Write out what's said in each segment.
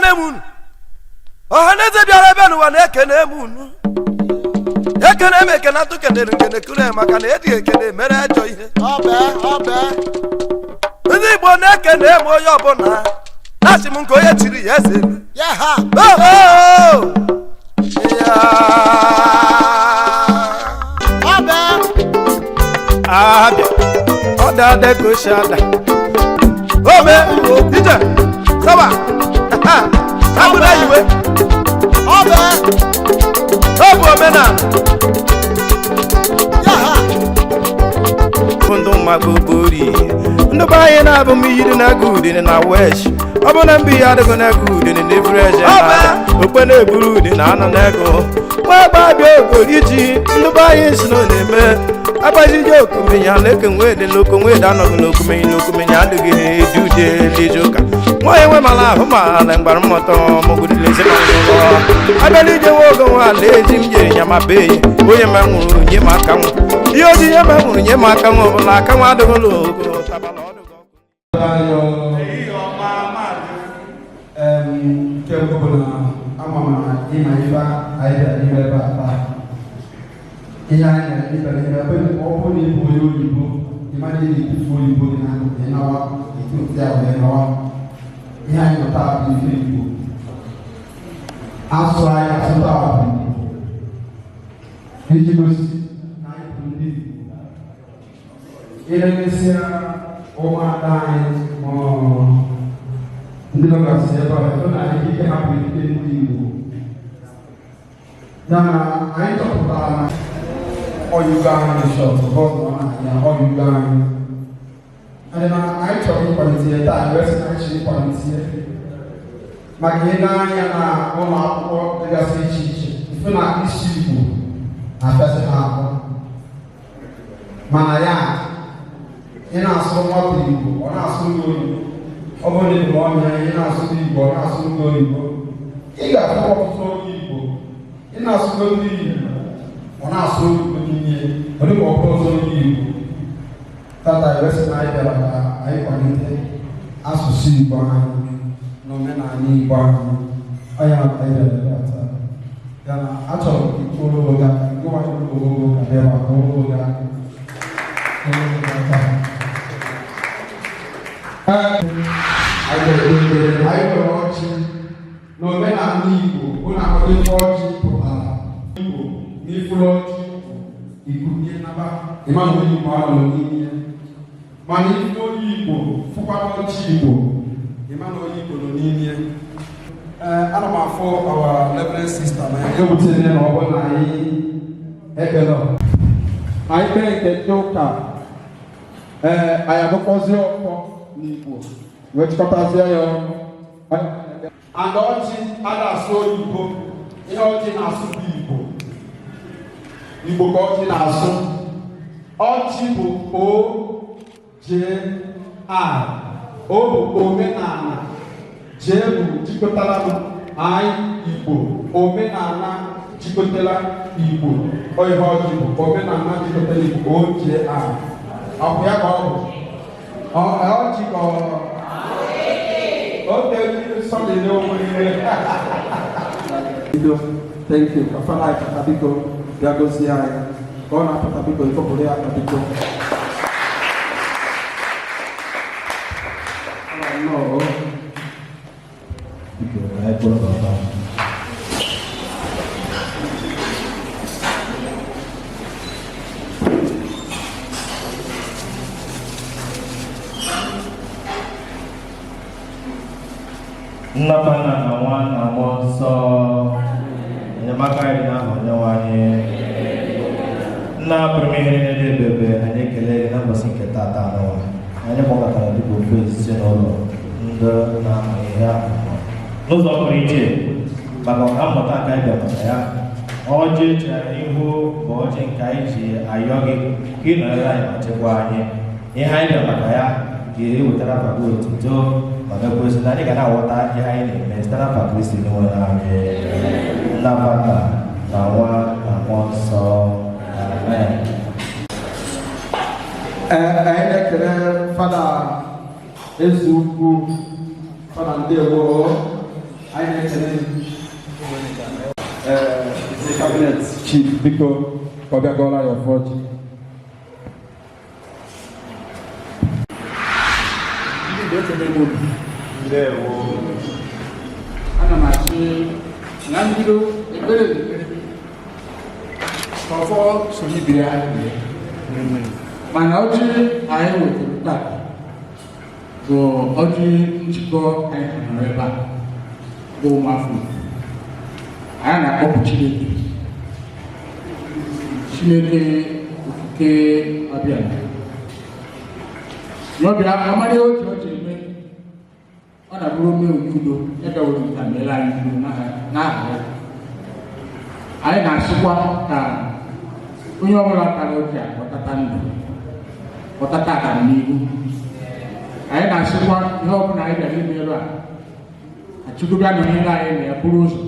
Na-ekene m unu, ọha na eze bịara ebe n'ụwa, na-ekene m unu. Ekene m ekene atụ kenere nkene kure, maka na eji ekene mere ajọ ihe. Ndị Igbo, na-ekene m onye ọbụla, na-asị m nke onye tiri ya eze elu. Oh, ya. Abịa ọ da-ada ka o si ada. Ome ije sawa abụla iwe. Ọ bụ omenala. Bụ ndụ mmagbobori ndị be anyị na-abụ m yiri na agụ udene na wesh. Ọ bụ na mbụ ya adịghị na agụ udene na efere eze na okpe na-eburu ude na anọ n'ego nwa agba abịa okori ji. Ndị be anyị si na ọ na-eme agbaziji okomenya na eke nwede na okonwede anọghị na okomenyi na okomenyi adịghị edi ude lije ụka. Nwaanyị nwe mara ahụ ma na mgbara mmụta mọgụdịle ezinụlọ abịala ije nwa ogo nwa ala eji m jere nyama bee onye ma nwụrụ nye m aka nwụ ihe oji nye ma nwụrụ nye m aka nwa ọbụla aka nwa adịghị ụlọ ogo tabala ọdụgọ. Ehihie ọma, maazị. Nke mbụ bụ na ama m na ịma ife anyị bịara n'ime ebe a taa. Ihe anyị na ịbịara n'ime ebe, ọ bụrụ na ịbụ onye oyibo, ịma na ị na-etufu oyibo gị na ịnawa etu ya wee nawa. Ihe anyị nọ taa bụ ife Igbo. Asụsụ anyị asụ taa bụ Igbo. Iji gosi na anyị bụ ndị Igbo. Ilemesịa ụmụada anyị ma ọ ndị nọgasị ebe a, efe na ikike hapụ ikike ndị Igbo. Ya na anyị chọpụtara na ọyụgo anyị shọt bọọlụ ọ na-anya ọyụgo anyị. Anyị na anyị chọrọ ịkwalite ya taa, wee sị na anyị chọrọ ịkwalite ya. Maka ị na-anya na ụlọ akwụkwọ dịgasị iche iche, ife na isi Igbo na-afịasị ha ahụ. Mana ya ị na-asụ nwata Igbo, ọ na-asụ gị oyibo. Ọ bụrụ na ị bụ ọnya, ị na-asụ gị Igbo, ọ na-asụ gị oyibo. Ị ga-afụ ọtụtụ onye Igbo, ị na-asụ gị ndị Igbo, ọ na-asụ oyibo n'ime, ọ dịka ọ bụrụ ọzọ onye Igbo. Tata ewesị na anyị bịara ka anyị kwalite asụsụ Igbo anyị na omenala Igbo anyị. Onye maka anyị bịara ebe a taa. Ya na achọrọ m ịkụrụ oge aka, gụwa ịkụrụ oge ka bịa ma kụrụ oge aka. Kụrụ oge aka. Anyị ga-ekpe ekpere. Anyị nwere ọjị n'omenala Igbo bụ na akwado ife ọjị pụtara Igbo n'ifuru ọjị ikunye naba, ịma na onye Igbo anọ n'ime ya. Mana ife onye Igbo fụkwana ọjị Igbo, ịma na onye Igbo nọ n'ime ya. Ee, ana m afụ our reverend sister na ya ewutere na ọ bụ na anyị ekele anyị kpee nke ndị ụka. Ee, anyị agụkọzie ọkpọ n'Igbo wee chịkọtazie ya ọnụ. And ọjị a na-asụ oyibo, ihe ọjị na-asụ bụ Igbo. Igbo ka ọjị na-asụ. Ọjị bụ O J I. O bụ omenala, J bụ jikọtara m anyị Igbo, omenala jikọtara Igbo. Ọ ihe ọjị bụ omenala jikọtara Igbo. O J I, ọ bụ ya ka ọ bụ. Ọjị ka ọ oge sọdị n'onwe ihe. Bido, thank you. Ka fada anyị pụta, biko, bịa gozie anyị. Ka ọ na-apụta, biko, ịkọpụrụ ya aka, biko. Nnọọ. Biko, anyị kpọrọ papa. Nnapa nna na nwa na mmụọ nsọ, enyemaka anyị n'aha Onyenwe anyị. Nna pụrụ ime ihe niile dị ebebe, anyị ekele gị na mbọsị nke tata n'ụwa anyị gbakọtara dịka ofu ezinụlọ ndị na-amụ ihe akụkọ n'ụzọ pụrụ iche maka ọka mmụta nke anyị bịara maka ya. Ọjị chere ihu bụ ọjị nke anyị ji ayọ gị ka ị nọnyere anyị ma chekwaa anyị. Ihe anyị bịara maka ya ga-ewetara afa gị otuto ma mekwesị na anyị ga na-aghọta ihe anyị na-eme site n'afa Kristi n'onwe anyị. N'afa Nna na Nwa na Mmụọ Nsọ, amen. Ee, anyị na-ekele Fada Eze Ukwu, Fada, ndewo. Anyị na-ekele gị. Ee, cabinet chief, biko, ka ọ bịa gọọrọ anyị ọfọ ọjị. Ndị Igbo, ekele m unu. Ndewo. Ana m asị na mbido ekpere na ekpere ka ọfọ soro ibe ya bie. Mana ọjị anyị wetara taa bụ ọjị njikọ anyị hụrụ ebe a bụ ụmụafọ Igbo. Anyị na-akpọpụ Chineke, Chineke okike ọbịa n'ọbịa amara ihe o ji eme. Ọ na-abụrụ ome onye udo ya gawere nke a meere anyị udo n'aha ya. Anyị na-asịkwa ka onye ọbụla tara ọjị a ọtata ndụ, ọtata agamnihu. Anyị na-asịkwa ihe ọbụla anyị bịara ime ebe a ka Chukwu bịa nọnyere anyị na ya, buru ụzọ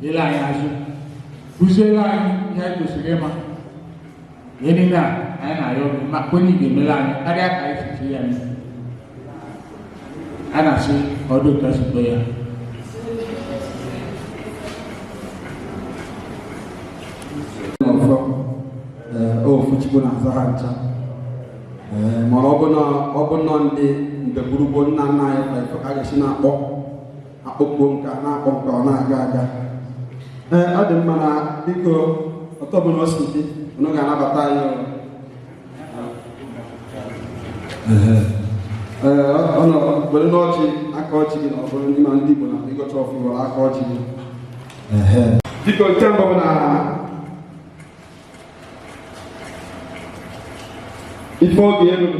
nyere anyị azụ, kụziere anyị ihe anyị kwesịrị ịma. Ihe niile a anyị na-arịọ gị ma kwenye ị ga-emere anyị karịa ka anyị si chee ya n'ihu. A na-asị ka ọ dị otu a si kpee ya. N'ọfọ, ee, ofu Chukwu na-aza ha ncha. Ee, mana ọ bụ nọ ndị mgbe gburugburu nna nna anyị fa ife ka a ga-esi na-akpọ akpọkpuo nke a na-akpọ nke ọ na-aga aga. Ee, ọ dị mma na biko, ọtọ ọbụla o si dị, unu ga-anabata anyị o. Ee, ọ nọ were n'ọchị aka ọchị gị na ọ bụrụ n'ime ndị Igbo na ịgọcha ọfụ were aka ọchị gị. Biko, nke mbụ bụ na ife oge elu bụ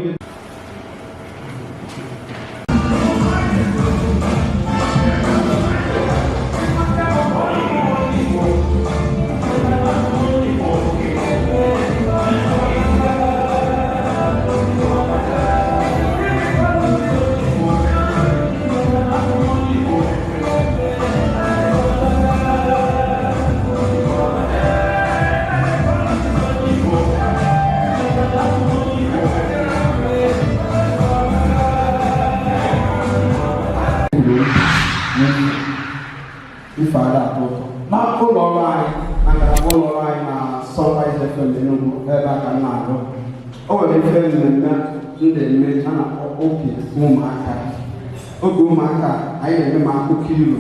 ife ada atọ ụtọ na ụlọ ọrụ anyị, na ngalaba ụlọ ọrụ anyị na Sunrise FM Enugu, ebe a ka m na-arụ. O nwere ife mmemme m na-eme a na-akpọ oge ụmụaka. Oge ụmụaka anyị na-eme ma akụkọ ilu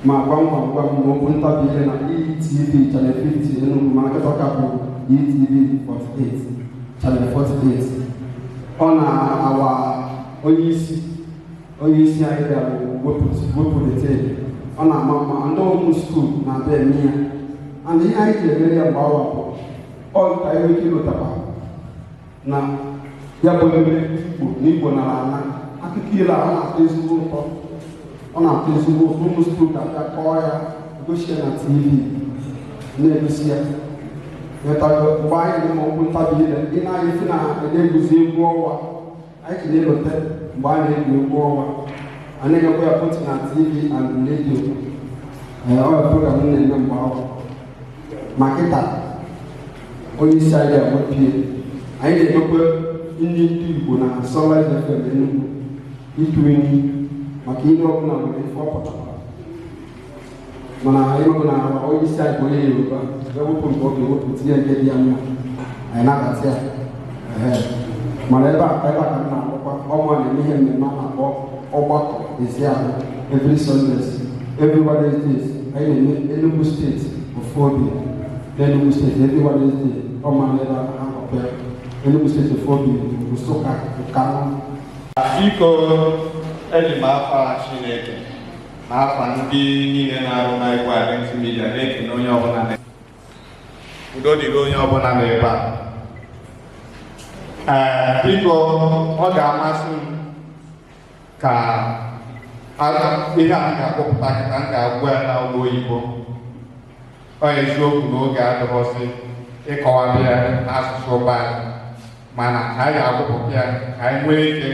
ma gwam gwam gwam ma okwu ntabi ihe na ETV channel 50 Enugu, mana nkịta ọka bụ ETV 48, channel 48. Ọ na-awa onye isi anyị bịara wepụlite. Ọ na-ama mma, ndị ụmụ school na-abịa eme ya. And ihe anyị ji emere ya mgbe awa bụ ọ ka anyị nwee ike ịlụtakwa na ya bụ ebe Igbo na Igbo nara ana akụkọ ilu a. Ọ na-atọ ezigbo ụtọ, ọ na-atọ ezigbo ụtọ. Ụmụ school ga-abịa kọọ ya, gosi ya na TV, na-egosi ya. Nwetago mgbe anyị na-eme okwu ntabi ire, ị na-anya isi na-eguzi egwu ọnwa anyị ji na-elote mgbe a na-egwu egwu ọnwa. A na-emekwa ya put na TV and radio. Ee, ọ bụ program m na-eme mgbe ahụ. Ma kịta onye isi anyị ga-ewepie, anyị na-emekwa nri ndị Igbo na Sunrise FM Enugu, ịtụ nri maka ihe ọbụla nwere ife ọ pụtara. Mana ịmụ na onye isi anyị bụ onye Yoruba, ewepụ nke ọ ga-ewepụ, tinye nke dị ya mma, anyị nabata ya. Ehe. Mana ebe a ka m na-akpọkwa ọnwa na-eme ihe mmemme a na-akpọ ọgbakọ Eziahụ every Sundays, every Wednesdays. Anyị na-eme Enugu Steeti ofu obi n'Enugu Steeti every Wednesday. Ọma n'ebe a ha nọkwa ya Enugu Steeti ofu obi, Nsụka, Nkanu. Biko, eji m afa Chineke na afa ndị niile na-arụ na Igbo Identity Media na-ekene onye ọbụla udo dịrị onye ọbụla n'ebe a. Ee, biko, ọ ga-amasị m ka ihe a m ga-akpọpụta kịta, m ga-agwa ya na ụlọ oyibo. Ọ eziokwu na oge adịghọzi ịkọwara ya n'asụsụ be anyị, mana anyị ga-agụpụta ya ka anyị nwee ike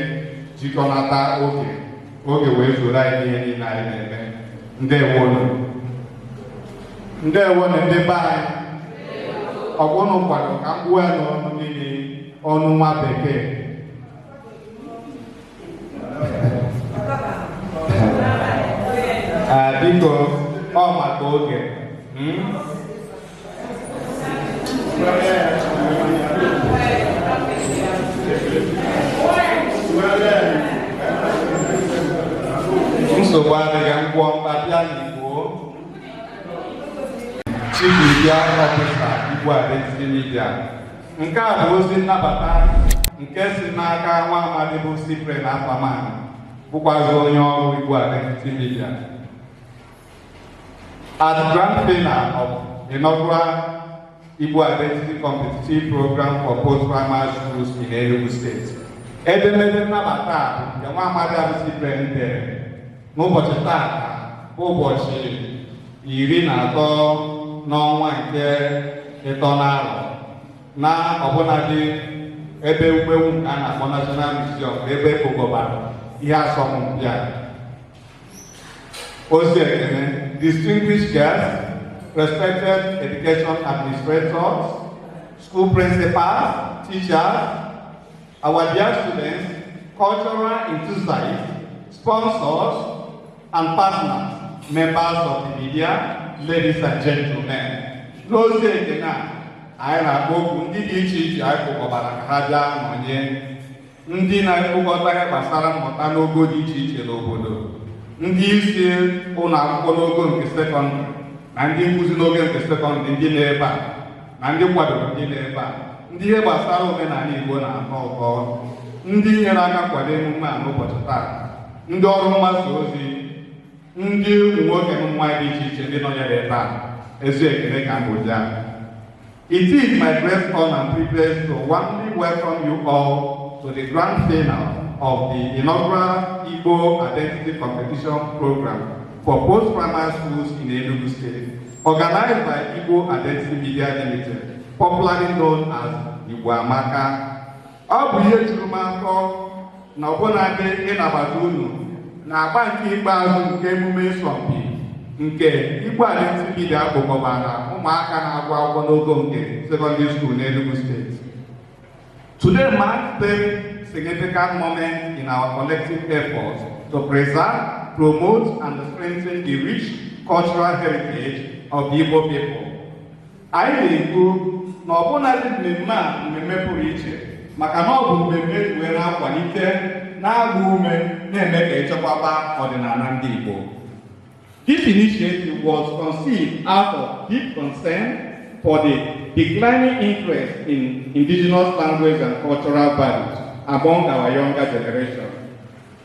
jikọnata oge oge wee zuoro anyị n'ihe niile anyị na-eme. Ndewonu, ndewonu, ndị be anyị. Ọ bụ unu kwado ka m gbuo ya n'ọnụ niile, ọnụ nwa bekee. Biko, ọ maka oge. Nsogbu adịghị, ngwọ mkpabịa n'Igbo. Chief Media Officer, Igbo Identity Media. Nke a bụ ozi nnabata nke si n'aka nwa amadi bụ Cyprian Afaman, bụkwazi onye ọrụ Igbo Identity Media. At grand final of inaugural Igbo Identity Competitive Program for Post-Primary Schools in Enugu State. Edemede nnabata a bụ nke nwa amadi abụ Cyprian dere n'ụbọchị taata, bụ ụbọchị 13 n'ọnwa nke ịtọ n'arọ, na ọbụnadị ebe ugbewu nke a na-akpọ National Museum, ebe ekpokọbara ihe asọmpi a. Ozi ekene: distinguished guests, respected education administrators, school principals, teachers, our dear students, cultural enthusiasts, sponsors and partners, members of the media, ladies and gentlemen. N'ozi ekene a, anyị na-akpọ okwu ndị dị iche iche anyị kpọkọbara ka ha bịa nọnye, ndị na-ekpokọta ihe gbasara mmụta n'ogo dị iche iche n'obodo, ndị isi ụlọ akwụkwọ n'ogo nke secondary na ndị nkụzi n'oge nke secondary, ndị na-ebe a na ndị kwadoro ndị na-ebe a, ndị ihe gbasara omenala Igbo na-atọ ụtọ, ndị nyere aka kwado emume a n'ụbọchị taa, ndị ọrụ mgbasa ozi, ndị ụmụ nwoke na ụmụ nwaanyị dị iche iche ndị nọnyere ebe a, ezi ekele ka mbụ bịa. It is my great honor and privilege to warmly welcome you all to the grand final of the inaugural Igbo Identity Competition Program for post-primary schools in Enugu State, organized by Igbo Identity Media Limited, popularly known as Igbo Amaka. Ọ bụ ihe juru m afọ na ọbụnadị ịnabata unu na agba nke ikpeazụ nke emume ịsọmpi nke Igbo Identity Media kpokọbara ụmụaka na-agụ akwụkwọ n'ogo nke secondary school n'Enugu State. Today marks very significant moment in our collective efforts to preserve, promote, and strengthen the rich cultural heritage of the Igbo people. Anyị na-ekwu na ọbụnadị mmemme a, mmemme pụrụ iche, maka na ọ bụ mmemme eji wee na-akwalite, na-agba ume, na-eme ka echekwaba ọdịnala ndị Igbo. This initiative was conceived out of deep concern for the declining interest in indigenous language and cultural values among our younger generation.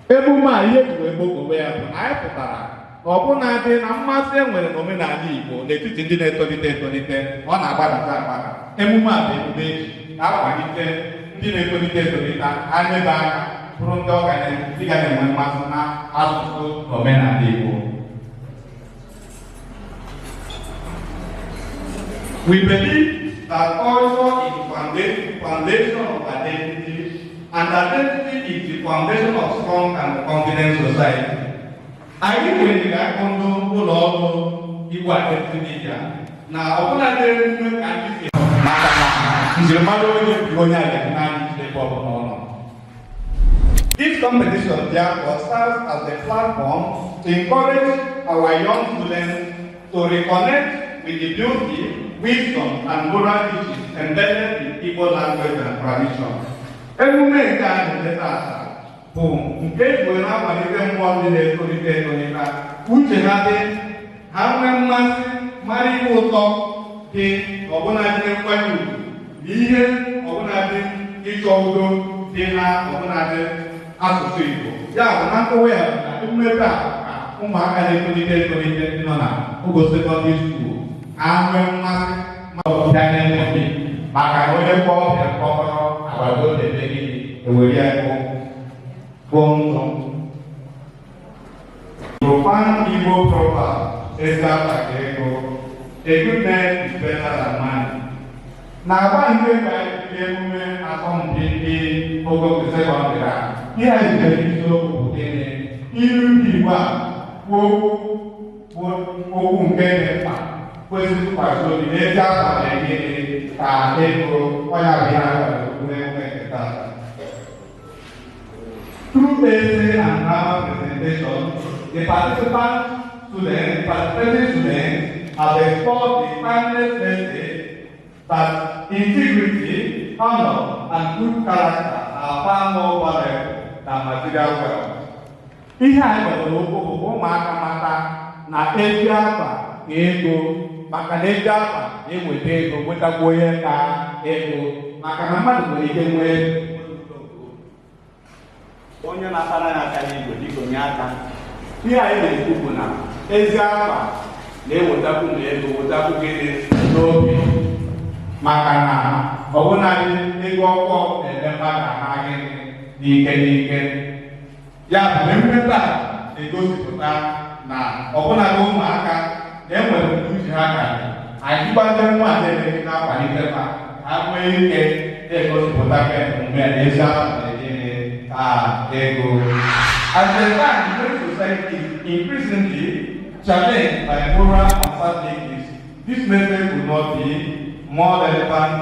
Emume a, ihe eji wee kpokọba ya bụ na anyị pụtara na ọbụnadị na mmasị e nwere n'omenala Igbo n'etiti ndị na-etolite etolite, ọ na-agbadata agbada. Emume a bụ emume eji na-akwalite ndị na-etolite etolite ha nebe aka bụrụ ndị ọ ga ndị ga na-enwe mmasị na asụsụ na omenala Igbo. We believe that culture is the foundation of identity, and identity is the foundation of strong and confident society. Anyị kwenyere akụ ndị ụlọ ọrụ Igbo Identity Media na ọbụladị emume ka ndị si maka na njirimara onye bụ onye a ga n'anya ije ebe ọbụla ọ nọ. This competition therefore serves as a platform to encourage our young students to reconnect with the beauty, wisdom, and moral teachings embedded in Igbo language and tradition. Emume nke a na-eme tata bụ nke eji wee na-akwalite mmụọ ndị na-etolite etolite, uche ha dị ha nwee mmasị, mara ihe ụtọ dị ọbụnadị nkwanye ugwu na ihe ọbụnadị ịchọ udo dị na ọbụnadị asụsụ Igbo. Ya bụ na nkọwa ya bụ na mmepe a ka ụmụaka na-etolite etolite ndị nọ na ogo secondary school ha nwee mmasị ma ọ bịa na-enweghị, maka na onye kpọọ ọbịa mkpọkọrọ agbata obi ebe gịnị ewere ya bụ ndụ. Profound Igbo proverb, ezi afa ka ego: "A good name is better than money." Na-agba nke ka emume asọmpi ndị ogo nke secondary a, ihe a jidere isiokwu bụ gịnị? Ilu ndị Igbo a kwuo okwu bụ okwu nke dị mkpa, kwesịrị ntụkwasị obi na ezi afa na gịnị ka ego. Ọya bụ ihe a gwara okwu n'emume nke taa. Through essay and drama presentation, the participants Students, participating students have explored the timeless message that integrity, honor, and good character are far more valuable than material wealth. Ihe anyị gbadoro ụkwụ bụ ka ụmụaka mata na ezi akwa ka ego, maka na ezi akwa na-eweta ego, nwetakwa onye ka ego, maka na mmadụ nwere ike nwee. Onye na-akpara ya aka n'igwe, biko nye aka. Ihe anyị na-ekwu bụ na ezi akwa na-ewetakwu na ego, wetakwu gịnị n'obi, maka na ọbụnadị ego ọkụ na-eme mmadụ ama gịnị n'ike n'ike. Ya bụ na emume taa na-egosipụta na ọbụnadị ụmụaka na-enwere uche ha ka anyị gbazie nwa na-emeghị na-akwalite ha, ha nwee ike na-egosipụta ka omume na ezi akwa na-gịnị ka ego. At the time when society is increasingly challenged by moral uncertainties, this message will not be more relevant.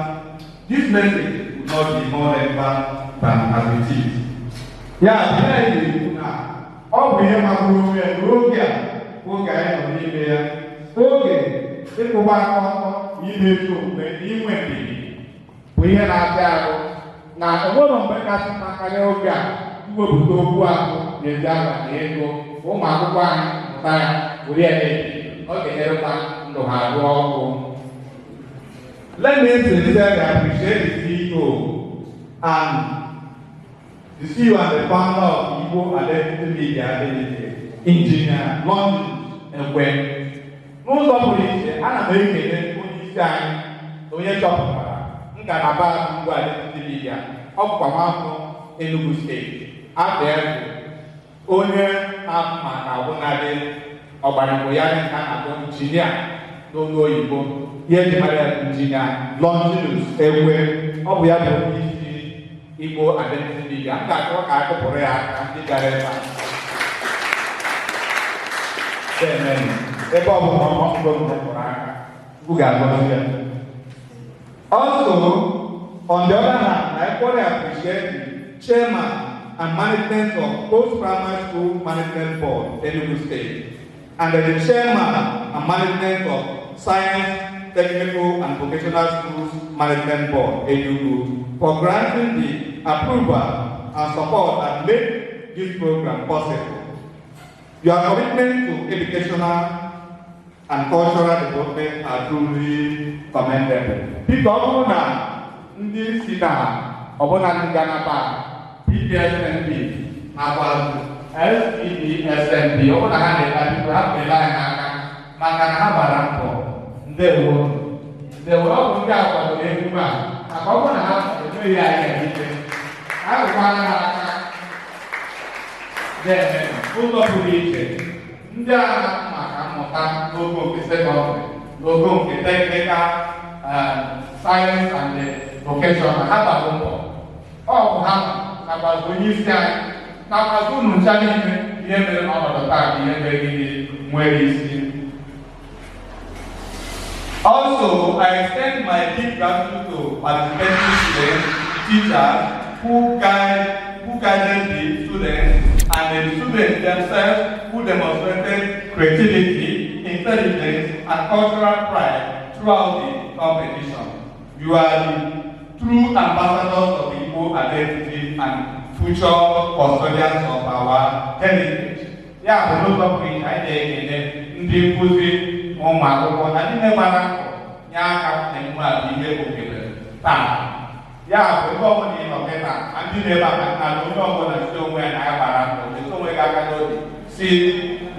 This message will not be more relevant than as it is. Ya bụ ihe anyị na-ekwu na ọ bụ ihe magburu onwe ya n'oge a, oge anyị nọ n'ime ya, oge ịkwụba aka ọtọ na ime ezi omume na inwe ndidi bụ ihe na-abịa arụ, na enwere mgbe kasị mma karịa oge a iwepụta okwu ahụ na ezi akwa na ego. Ụmụ akwụkwọ anyị mụta ya, were ya na-ebi, ọ ga-enyerekwa ndụ ha rụọ ọkụ. Let me sincerely appreciate the CEO and the founder of Igbo Identity Media Limited, Engineer Longinus Ekwe. N'ụzọ pụrụ iche, ana m ekele onye isi anyị na onye chọpụtara ngalaba Igbo Identity Media. Ọ bụkwa nwafọ Enugu Steeti afọ, onye na-ahụ maka ọbụnadị ọgbarigbo ya nke a na-akpọ injinia n'olu oyibo. Ihe eji mara ya bụ Injinia Longinus Ekwe. Ọ bụ ya bụ onye isi Igbo Identity Media. M ga-achọ ka a kụpụrụ ya aka, ndị bịara ebe a. Amen. Ebe ọ bụla ọ bụla kụrụ aka, Chukwu ga-agọzi ya. Also, on the other hand, I equally appreciate the chairman and management of Post Primary School Management Board, Enugu State, and the chairman and management of Science, Technical and Vocational Schools Management Board, Enugu, for granting the approval and support that made this program possible. Your commitment to educational and cultural development are truly commendable. Biko, ọ bụrụ na ndị si na ọbụna ndị ngalaba PPSNB nakwa SPDSNB, ọ bụrụ na ha na-ele, biko ha kpere anyị n'aka, maka na ha gbara mbọ. Ndewo, ndewo. Ọ bụ ndị a kwadoro emume a, maka ọ bụrụ na ha emeghị anyị ikpe ha rụkwara ha aka. Deme ụzọ pụrụ iche, ndị a na-ahụ maka mmụta n'ogo nke secondary, n'ogo nke technical, science and vocational, ha gbara mbọ. Ọ bụ ha nakwazi onye isi anyị nakwazi unu ncha niile, ihe mere n'ọnọdụ taa bụ ihe mere gịnị nwere isi. Also, I extend my deep gratitude to participating students, teachers who guided the students, and the students themselves who demonstrated creativity, intelligence, and cultural pride throughout the competition. You are the true ambassadors of the Igbo identity and future custodians of our heritage. Ya bụ, n'ụzọ pụrụ iche, anyị na-ekele ndị nkụzi, ụmụ akwụkwọ na ndị gbara mbọ nye aka na emume a bụ ihe okele taa. Ya bụ, ebe ọbụla ị nọ kịta ma ndị na-ebe a na onye ọbụla si onwe ya na ya gbara mbọ, metụ onwe gị aka n'obi si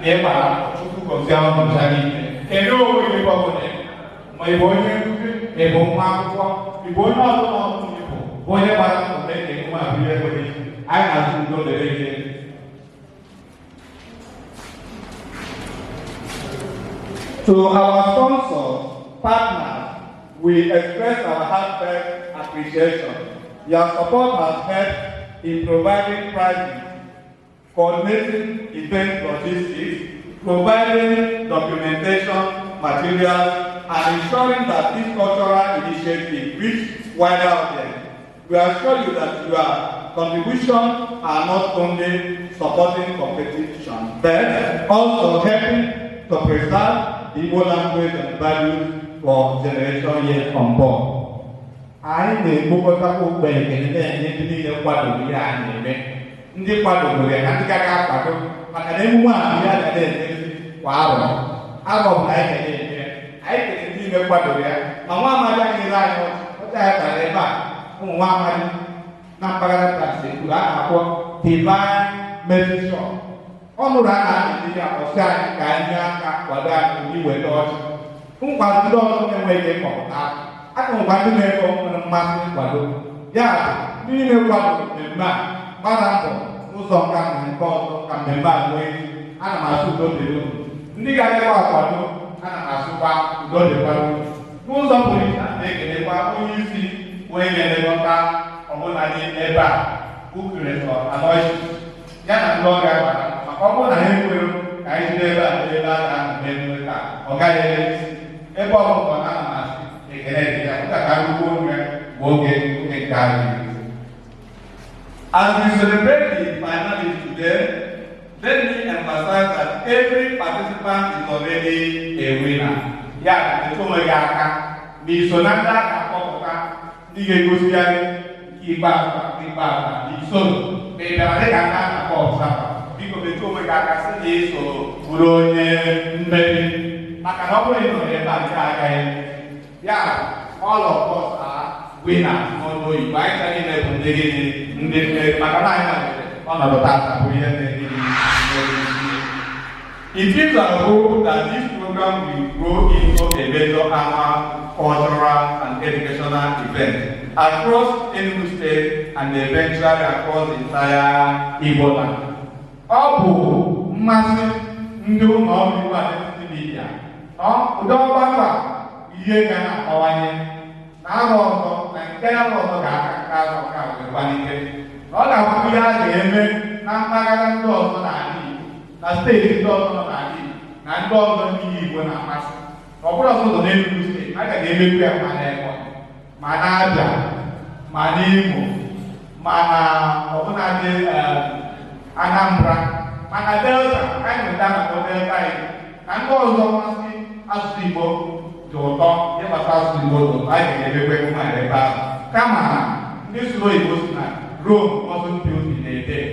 na ị gbara mbọ. Chukwu gọzie ọnụ ncha niile. Kedu onwe gị ebe ọbụla ị nọ, ma ị bụ onye nkụzi, ị bụ nwa akwụkwọ, ị bụ onye ọbụla ọbụla ị bụ onye gbara mbọ mee ka emume a bụ ihe nwere isi. Anyị na-azụ udo dịrị gị. To our sponsors, partners, we express our heartfelt appreciation. Your support has helped in providing prizes, coordinating event logistics, providing documentation materials, and ensuring that this cultural initiative reach wider audience. We assure you that your contributions are not only supporting competition, but also helping to preserve the Igbo language and values for generation yet unborn. Anyị na-ekpokọtakwa okpe ekele na-enye ndị niile kwadoro ihe a na-eme, ndị kwadogoro ya na ndị gaga akwado, maka na emume a bụ ihe a ga na-emezi kwa arọ arọ ọbụla anyị ga na-eme ya. Anyị kere ndị niile kwadoro ya, ma nwa amadi anyị nyere anyị ọchị ọchị anyị tara ebe a, ụmụ nwa amadi na mpaghara Trans-Ekulu a na-akpọ Divine Mercy Shop. Ọ nụrụ a na-adị ya ọsị anyị ka anyị nye aka kwado anyị iweta ọchị nkwado. Ndị ọzọ na-enweghị ịkọpụta aka nwekwa ndị na-eke nwere mmasị nkwado ya bụ ndị niile kwadoro mmemme a gbara mbọ n'ụzọ nka na nke ọzọ ka mmemme a nwee isi. Ana m asụ udo dịrị unu. Ndị ga-abịakwa akwado, ana m asụkwa udo dịkwara unu. N'ụzọ pụrụ iche, ana m ekelekwa onye isi, onye na-elekọta ọbụladị ebe a, Ukereso Aloysius, ya na ndị ọrịa gbara, maka ọ bụrụ na ha ekweghị ka anyị jide ebe a ebe a ga-anọ mee emume taa, ọ gaghị ere isi ebe ọ bụla. Ana m asị ekele dị ya ka ka rugbuo onwe bụ oge oge nke anyị. As we celebrate the finalists today, let me emphasize that every participant is already a winner. Ya metụ onwe gị aka na iso na ndị a ga-akpọpụta, ndị ga-egosigharị nke ikpeazụ nke ikpeazụ na isoro ma ị bịara dịka ndị a na-akpọ observer. Biko metụ onwe gị aka sị na iso bụrụ onye mmeri, maka na ọ bụrụ na ị nọ ebe a, nke a agaghị eme. Ya, all of us are winners. N'ọnụ oyibo, anyị cha niile bụ ndị gịnị? Ndị mmeri, maka na anyị nwere ọnọdụ tata bụ ihe na-enye. It is our hope that this program will grow into a major annual cultural and educational event across Enugu State and eventually across the entire Igbo land. Ọ bụ mmasị ndị ụlọ ọrụ Igbo Identity Media ụdị ọgbakọ a ihe ga na-akpawanye na arọ ọzọ na nke arọ ọzọ ga-aka nke arọ nke a wee kwalite, na ọ ga-abụ ihe a ga-eme na mpaghara ndị ọzọ n'ala Igbo, na steeti ndị ọzọ nọ n'ala Igbo, na ndị ọzọ ndị Igbo na-amasị. Na ọ bụrụ ọzọ n'Enugu Steeti, a ga-emekwu ya ma n'Ebonyi, ma na Abịa, ma n'Imo, ma na ọbụnadị Anambra, ma na Delta. Anyị nweta na Delta Igbo na ndị ọzọ mmasị asụsụ Igbo dị ụtọ, ihe gbasara asụsụ Igbo dị ụtọ, anyị ga-emekwa emume a ebe ahụ. Kama na ndị sụrụ oyibo si na Rome wasn't built in a day.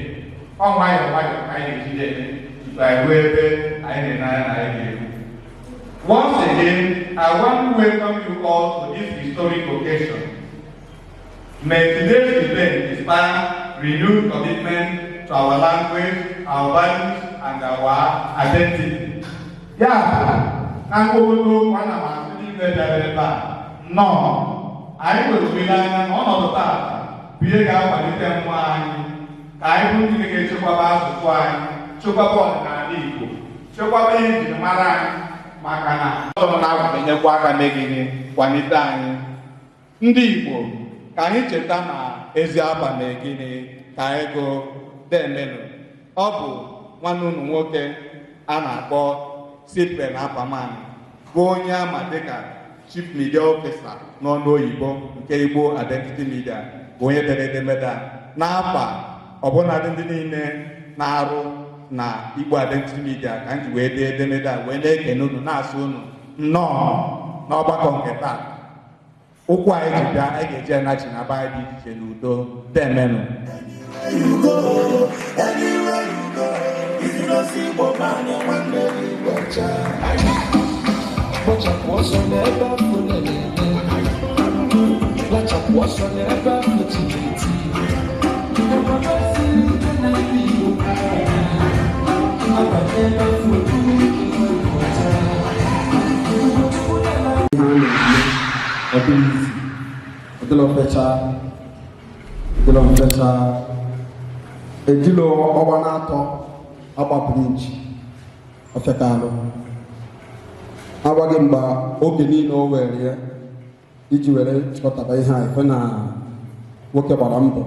Ọ nwayọọ nwayọọ ka anyị ga-eji eme tupu anyị ruo ebe anyị na-ene anya na anyị ga-eru. Once again, I want to welcome you all to this historic occasion. May today's event inspire renewed commitment to our language, our values, and our identity. Ya bụ, na mkpokọta okwu, ana m asị niile bịara ebe a nnọọ. Anyị nwere olileanya na ọnọdụ taata bụ ihe ga-akwalite mmụọ anyị ka anyị bụ ndị ga-echekwaba asụsụ anyị, chekwaba ọdịnala Igbo, chekwaba ihe njirimara anyị, maka na ọzọ na-enyekwa aka megide kwalite anyị ndị Igbo. Ka anyị cheta na ezi aba na gịnị ka anyị gụọ demenụ. Ọ bụ nwanne unu nwoke a na-akpọ Cyprian Apaman, bụ onye ama dịka Chief Media Officer n'ọnụ oyibo nke Igbo Identity Media, bụ onye dere edemede a n'afa ọbụnadị ndị niile na-arụ na Igbo Identity Media ka m ji wee dee edemede a, wee na-ekene unu, na-asị unu nnọọ n'ọgbakọ nke taa. Ụkwụ anyị ji bịa, anyị ga-eji anachi na be anyị dị iche n'udo. Demenụ. You go, anywhere you go, if you don't see Igbo man, nwanne gị gbacha. Gbachapụ ọsọ n'ebe afọ na-eme. Gbachapụ ọsọ n'ebe afọ tiri eti. Obodo siri ike n'ebe Igbo abanye n'afọ buru ike pụta. Ugochukwu na Ihe a na-eme, ọ dịghị izi, ọ dịlọ mfecha, dịlọ mfecha. Ejilo ọnwa na-atọ agba bridge ofekalụ agwaghị mgbe oge niile o were ya iji were chịkọtaba ihe a. Ife na nwoke gbara mbọ,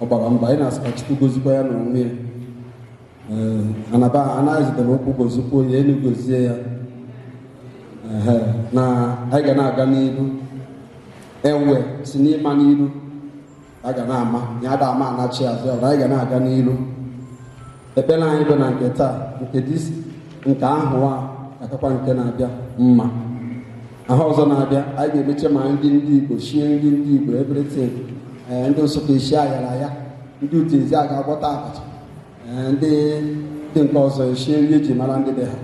ọ gbara mbọ. Anyị na-asị ka Chukwu gozikwa ya n'onwe ya. Ee, anaba anaghị zitere okwu, gozikwuo ya elu, gozie ya. Ehe, na anyị ga na-aga n'iru, ewe si n'ịma n'iru a ga na-ama ya ada ama anachi azụ ya. Anyị ga na-aga n'iru. Ekpere anyị bụ na nke taa, nke this Nke ahụ a akakwa nke na-abịa mma. Ahụ ọzọ na-abịa, anyị ga-emeche ma ndị Igbo shie nri ndị Igbo, everything. Ee, ndị Nsụka esi ayara ya, ndị Utezi a ga-agwọta abacha. Ee, ndị ndị nke ọzọ eshie nri eji mara ndị be ha.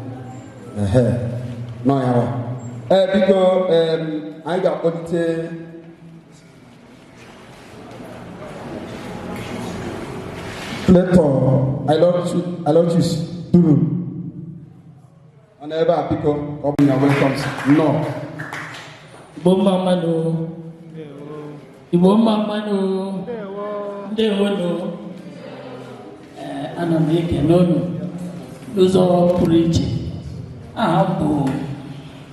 Ehe, nọ ya wa. Ee, biko, anyị ga-akpọlite Plato Aloysius Duru. Ọ nọ ebe a, biko, ọ bụ ya. Welcome, nnọọ. Igbo mma mma nụ. Igbo mma mma nụ. Ndewonu. Ee, ana m ekene unu n'ụzọ pụrụ iche. Aha m bụ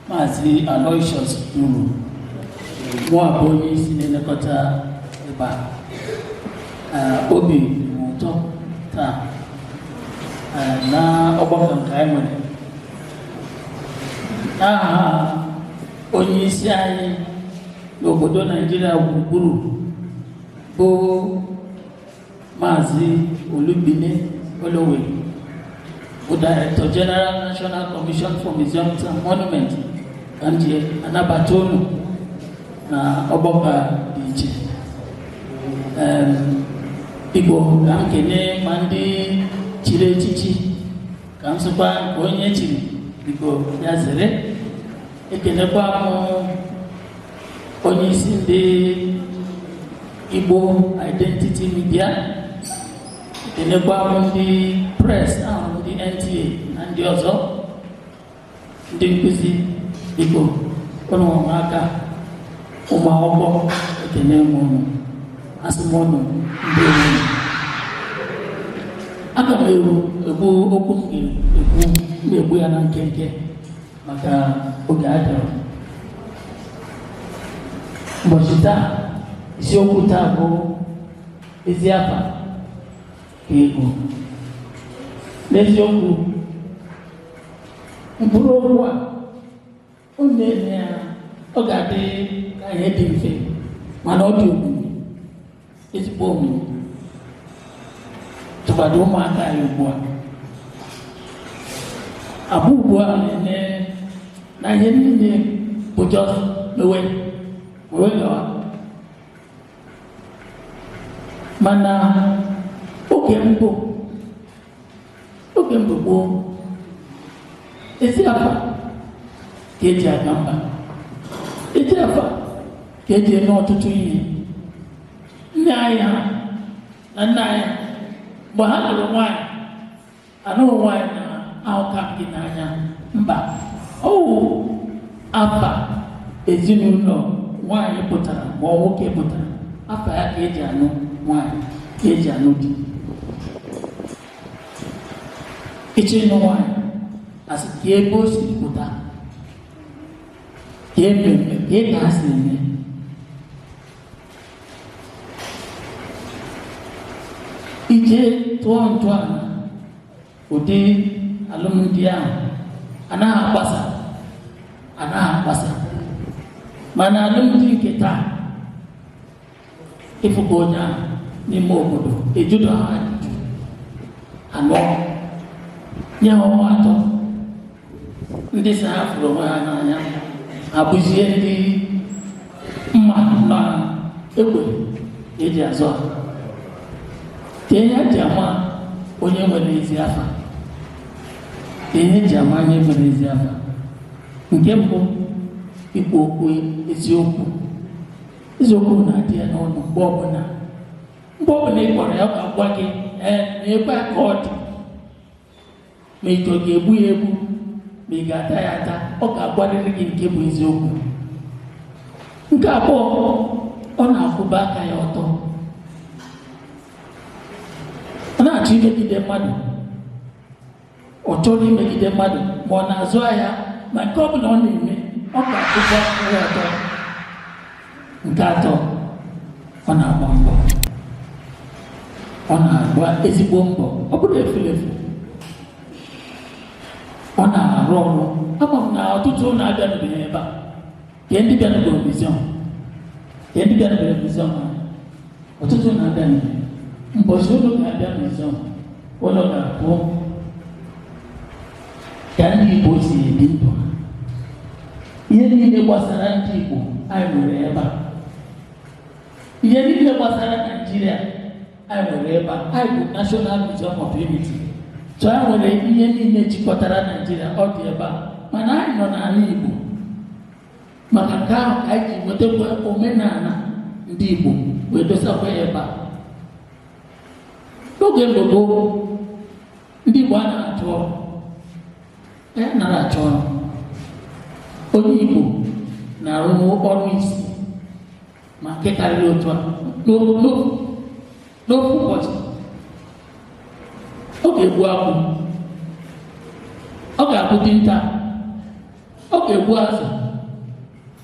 Maazị Aloysius Duru. Mụa bụ onye isi na-elekọta ebe a. Ee, obi dị m ụtọ taa, ee, na ọgbakọ nke anyị nwere. N'aha onye isi anyị n'obodo Naijiria gburugburu, bụ Maazị Olubine Olowe, bụ Director General, National Commission for Museums and Monuments, ka m ji anabata unu na ọgbakọ a dị iche. Igbo, ka m kene ma ndị chiri echichi, ka m sịkwa nke onye chiri, biko ya zere. Ekenekwa m onye isi ndị Igbo Identity Media, ekenekwa m ndị press ahụ, ndị NTA na ndị ọzọ, ndị nkụzi, biko ụnụ aka, ụmụ akwụkwọ, ekene m unu, asị m unu ndị unu. Aga m eru ekwu okwu m ga-ekwu, m ga-egbu ya na nkenke maka oge adịrọ. Ụbọchị taa, isiokwu taa bụ ezi afa ka ego. N'eziokwu, mkpụrụ okwu a unu na-ene ya, ọ ga-adị ka ihe dị mfe, mana ọ dị omimi, ezigbo omimi, tụkwado ụmụaka anyị ugbu a. Abụ ugbu a na-ene na ihe niile bụ just mewe mewe gawa, mana oge mbụ gboo, ezi afa ka eji aga mba, ezi afa ka eji eme ọtụtụ ihe. Nne anyị ha na nna anyị, mgbe ha lụrụ nwaanyị, anụghị nwaanyị na ahụka m gị n'anya, mba, ọwụ afa ezinụlọ nwaanyị pụtara ma ọ nwoke pụtara, afa ya ka eji anụ nwaanyị, ka eji anụ di. Ịchọ ịnụ nwaanyị, asị ka ebe o siri pụta, ka mmemme ka ị ka ha si eme. Ije tụọ ntọala ụdị alụmdi ahụ, anaghị agbasa, anaghị agbasa. Mana alụmdi nke taa, ịfụkwa onye ahụ n'ime obodo, ejudo ha ajụjụ anọ, nye ha ọnwa 3, ndị si ha fụrụ onwe ha n'anya abụzie ndị mma na egbe eji azụ ha. Ka ihe eji ama onye nwere ezi afa, ka ihe eji ama onye nwere ezi afa, nke mbụ, ikwu okwu eziokwu. Eziokwu na-adị ya n'ọnụ mgbe ọbụla. Mgbe ọbụla ị kpọrọ ya, ọ ga-agwa gị, ee, na ebe a ka ọ dị, ma ị chọ ga-egbu ya egbu, ma ị ga-ata ya ata, ọ ga-agwarịrị gị nke bụ eziokwu. Nke abụọ, ọ na-akwụba aka ya ọtọ. Ọ na-achọ imegide mmadụ, ọ chọrọ imegide mmadụ, ma ọ na-azụ ahịa, ma nke ọ bụla ọ na-eme, ọ ga-akwụba aka ya ọtọ. Nke atọ, ọ na-agba mbọ, ọ na-agba ezigbo mbọ, ọ bụrụ efulefu, ọ na-arụ ọrụ. Ama m na ọtụtụ na-abịanụbeghị ebe a, ke ndị bịanụbeghị museum, ke ndị bịanụbeghị museum ahụ, ọtụtụ na-abịanụbeghị. Mbọchị unu ga-abịa museum, unu ga-afụ ka Ka ndị Igbo si ebi ndụ ha, ihe niile gbasara ndị Igbo anyị nwere ebe a, ihe niile gbasara Naijiria anyị nwere ebe a. Anyị bụ National Museum of Unity, so anyị nwere ihe niile jikọtara Naijiria, ọ dị ebe a. Mana anyị nọ n'ala Igbo maka nke ahụ ka anyị ji nwetakwa omenala ndị Igbo wee dosakwa ya ebe a. N'oge mgbe gboo, ndị Igbo a na-achọ ọrụ, ya nara achọ ọrụ. Onye Igbo na-arụ ọrụ isi ma nke karịrị otu a n'ofu ụbọchị. Ọ ga-egbu akwụ, ọ ga-abụ dinta, ọ ga-egbu azụ,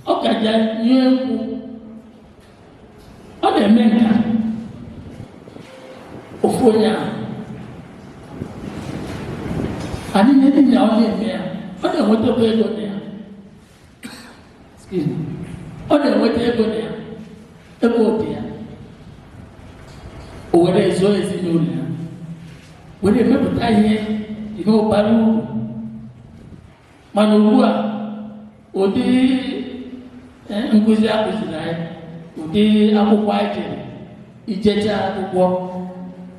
ọ gaja nye nkwụ, ọ na-eme nka. Ofu onye ahụ anyị ihe niile ọ na-eme ya, ọ na-enwetakwa ego na ya. Excuse me. Ọ na-enweta ego na ya, ego dị ya, o were zụọ ezinụlọ ya, were mepụta ihe ihe ụbara uru. Mana ugbu a, ụdị nkụzi a kụziri anyị, ụdị akwụkwọ anyị jere, ijecha akwụkwọ,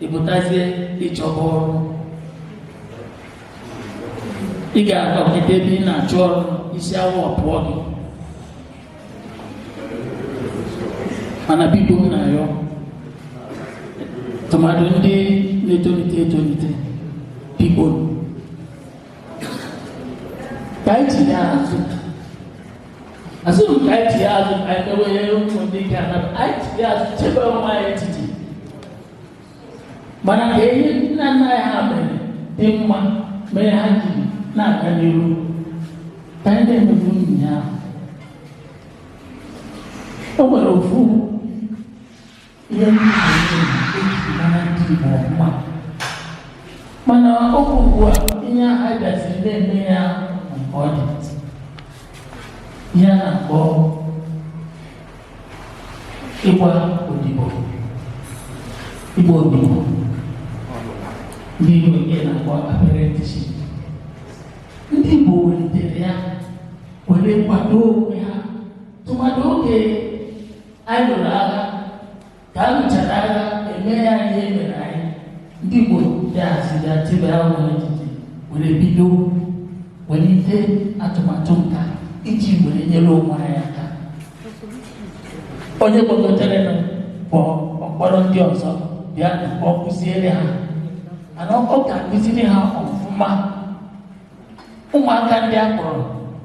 ịpụtazie ịchọba ọrụ, ị ga-anọgide ebe ị na-achọ ọrụ, isi awọ pụọ gị. Mana biko, m na-ayọ tụmadụ ndị na-etolite etolite, biko, ka anyị tinye azụ asị m ka anyị tinye azụ, ka anyị mewe ihe ụmụ ndị ga na anyị tinye azụ, chebe onwe anyị echiche. Mana ka ihe nna nna anyị ha mere dị mma mere ha jiri na-aga n'iru, ka anyị na-emebu nwunye ahụ. O nwere ofu ihe ndị Igbo eji mara ndị Igbo ọfụma, mana oge ugbu a, ihe a bịaziri na-eme ya nke ọ dị ihe a na-akpọ ịgba odibo. Ịgba odibo, ndị Igbo nke na-akpọ apprenticeship. Ndị Igbo welitere ya were kwado onwe ha, tụmadụ oge anyị lụrụ agha. Ka a lụchara agha, eme ya ihe mere anyị, ndị Igbo bịaziri chebe ha nwere echiche were bido welite atụmatụ nka iji were nyere onwe anyị aka. Onye gbagotere bụ ọkpọrọ ndị ọzọ bịa ka ọ kụziere ha, mana ọ ga-akụziri ha ọfụma. Ụmụaka ndị a kpọrọ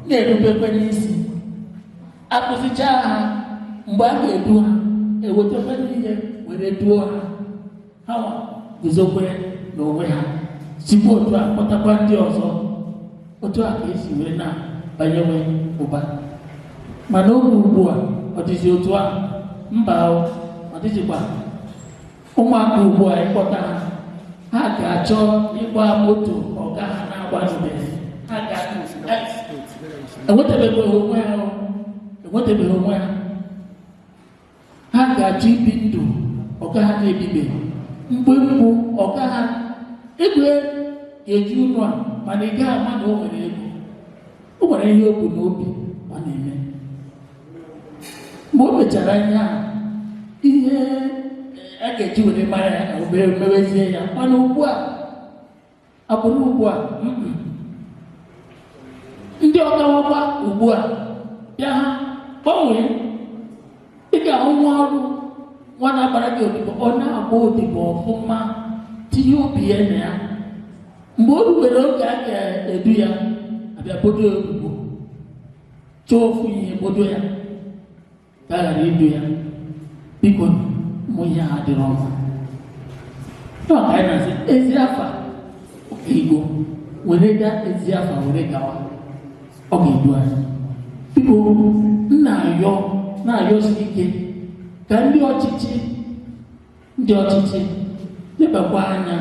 na-erubekwe n'isi, akụzicha ha, mgbe a ga-edu ha, ewetakwa ihe were duo ha, ha nwa guzokwe n'onwe ha, sikwa otu a kpọtakwa ndị ọzọ. Otu a ka esi were na-abanyewe ụba. Mana oge ugbu a, ọ dịzi otu a? Mba, ọ dịzikwa. Ụmụaka ugbu a, ịkpọta ha, ha ga-achọ ịgba moto ọga ha na-agbanụbeghị. Ha ga enwetabeghị onwe ha, enwetabeghị onwe ha. Ha ga-achọ ibi ndụ ọga ha na-ebibeghị. Mgbe mbụ, ọga ha ego ga-eji ụlọ a, mana ị gaghị ama na o nwere ego. O nwere ihe o bu n'obi ọ na-eme. Mgbe o mechara ihe ahụ, ihe a ga-eji were mara ya na obere mewezie ya. Mana ugbu a, agbụrụ ugbu a, ndị ọkawakwa ugbu a bịa, ha gbanwee. Ị ga-ahụ nwa ọrụ, nwa na-agbara gị odibo, ọ na-agba odibo ọfụma, tinye obi ya na ya. Mgbe o ruwere oge a ga-edu ya, abịa bodo ya odibo, chọọ ofu ihe bodo ya ka a ghara idu ya. Biko, ụmụ ihe ha dịrị ọma ya ka anyị na-asị ezi afa Igbo were gaa, ezi afa were gawa, ọ ga-edu anyị. Biko, m na-ayọ, na-ayọsi ike ka ndị ọchịchị lebakwa anya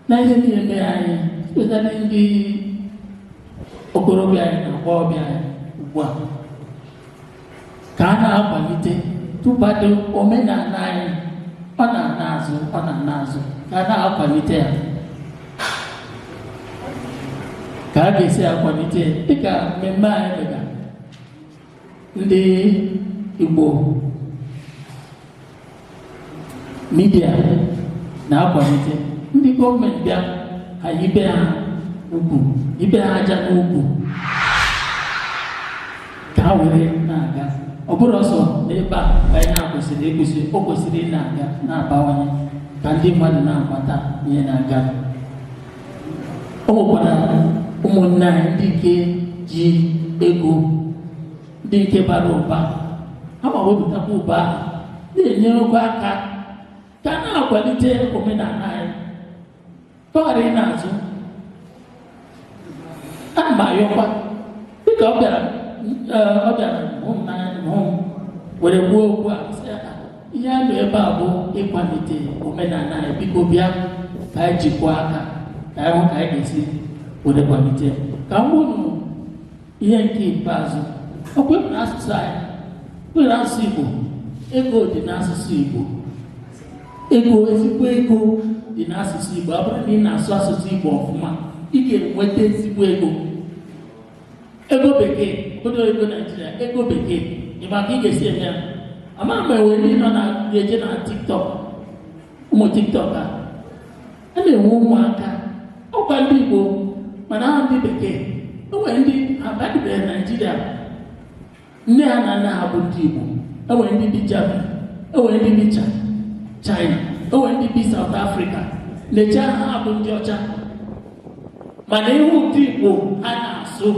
na ihe niile mere anyị, especially ndị okorobịa anyị na agbọghọbịa anyị ugbu a, ka a na-akwalite tụbadị omenala anyị. Ọ na-ana azụ, ọ na-ana azụ, ka a na-akwalite ya. Ọ na-adị mma na Ka a ga-esi akwalite dịka mmemme anyị mega ndị Igbo media na-akwalite, ndị gọọmenti bịa, ha ibe ha ugwu, ibe ha aja n'ugwu, ka ha were na-aga. Ọ bụrụ ọsọ n'ebe a ka anyị na-akwesịrị ịkwụsị, o kwesịrị ị na-aga na-abawanye ka ndị mmadụ na-amata ihe na-aga. O nwekwara ụmụnne anyị ndị nke ji ego, ndị nke bara ụba, ha ma wepụtakwa ụba ahụ na-enyerekwa aka ka a na-akwalite omenala anyị, ka ọ ghara ị na-azụ. Ana m ayọkwa, dịka ọ bịara hụ m n'anya, hụ m were gbuo okwu a, sị ya, ihe a nọ ebe a bụ ịkwalite omenala anyị. Biko bịa ka anyị jikọọ aka ka anyị hụ ka anyị ga-esi were kwalite ya. Ka m gwa unu ihe nke ikpeazụ. Ọ kwepụ na asụsụ anyị nwere, asụsụ Igbo, ego dị n'asụsụ Igbo. Ego, ezigbo ego dị n'asụsụ Igbo. Ọ bụrụ na ị na-asụ asụsụ Igbo ọfụma, ị ga-enweta ezigbo ego, ego bekee, obodo ego Naijiria, ego bekee. Ị ma ka ị ga-esi eme ya? Ama m enwe ndị nọ na ga-eje na TikTok, ụmụ TikTok a a na-enwe ụmụaka, ọkwa ndị Igbo mana ha ndị bekee. O nwere ndị abadịbeghị Naijiria, nne ha na nna ha bụ ndị Igbo. Enwere ndị bi Germany, enwere ndị bi China, enwere ndị bi South Africa, na-eche ha bụ ndị ọcha, mana ihu ụdị Igbo ha na-asụ,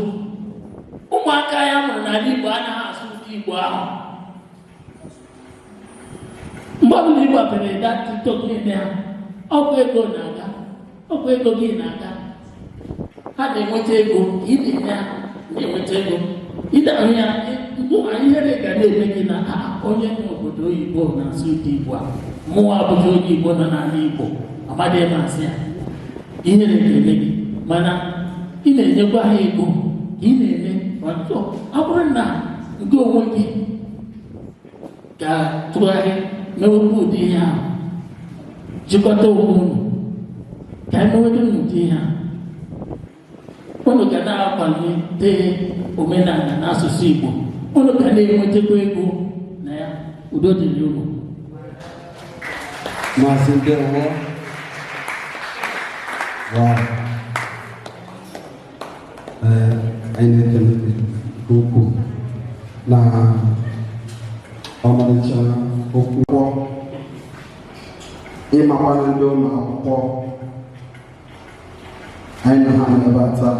ụmụaka ya mụrụ n'ala Igbo anaghị asụ ụdị Igbo ahụ. Mgbe ọbụla ị gbapere da TikTok niile ha, ọkwa ego na-aga, ọkwa ego gị na-aga. Ha na-enweta ego ka ị na-enye ha, na-enweta ego. Ịdahụ ya mgbe ihere ga na-eme gị na onye n'obodo oyibo na-asụ ụdị Igbo a, mụnwa abụghị onye Igbo nọ n'ala Igbo amadịghị m asị ya. Ihere ga-eme gị, mana ị na-enyekwa ha ego ka ị na-eme ọtụtụ. Ọ bụrụ na nke onwe gị ga-atụgharị mewekwa ụdị ihe ahụ, jikọta onwe unu ka anyị mewede ụdị ihe ahụ, unu ga na-akwalite omenala na asụsụ Igbo, unu ga na-enwetakwa ego na ya. Udo dịrị unu. Maazị, ndewo. Wow. Ee, anyị na-ekele gị nke ukwuu na ọmarịcha okwu ịmakwana ndị ụlọ akwụkwọ anyị na ha nọ ebe a taa.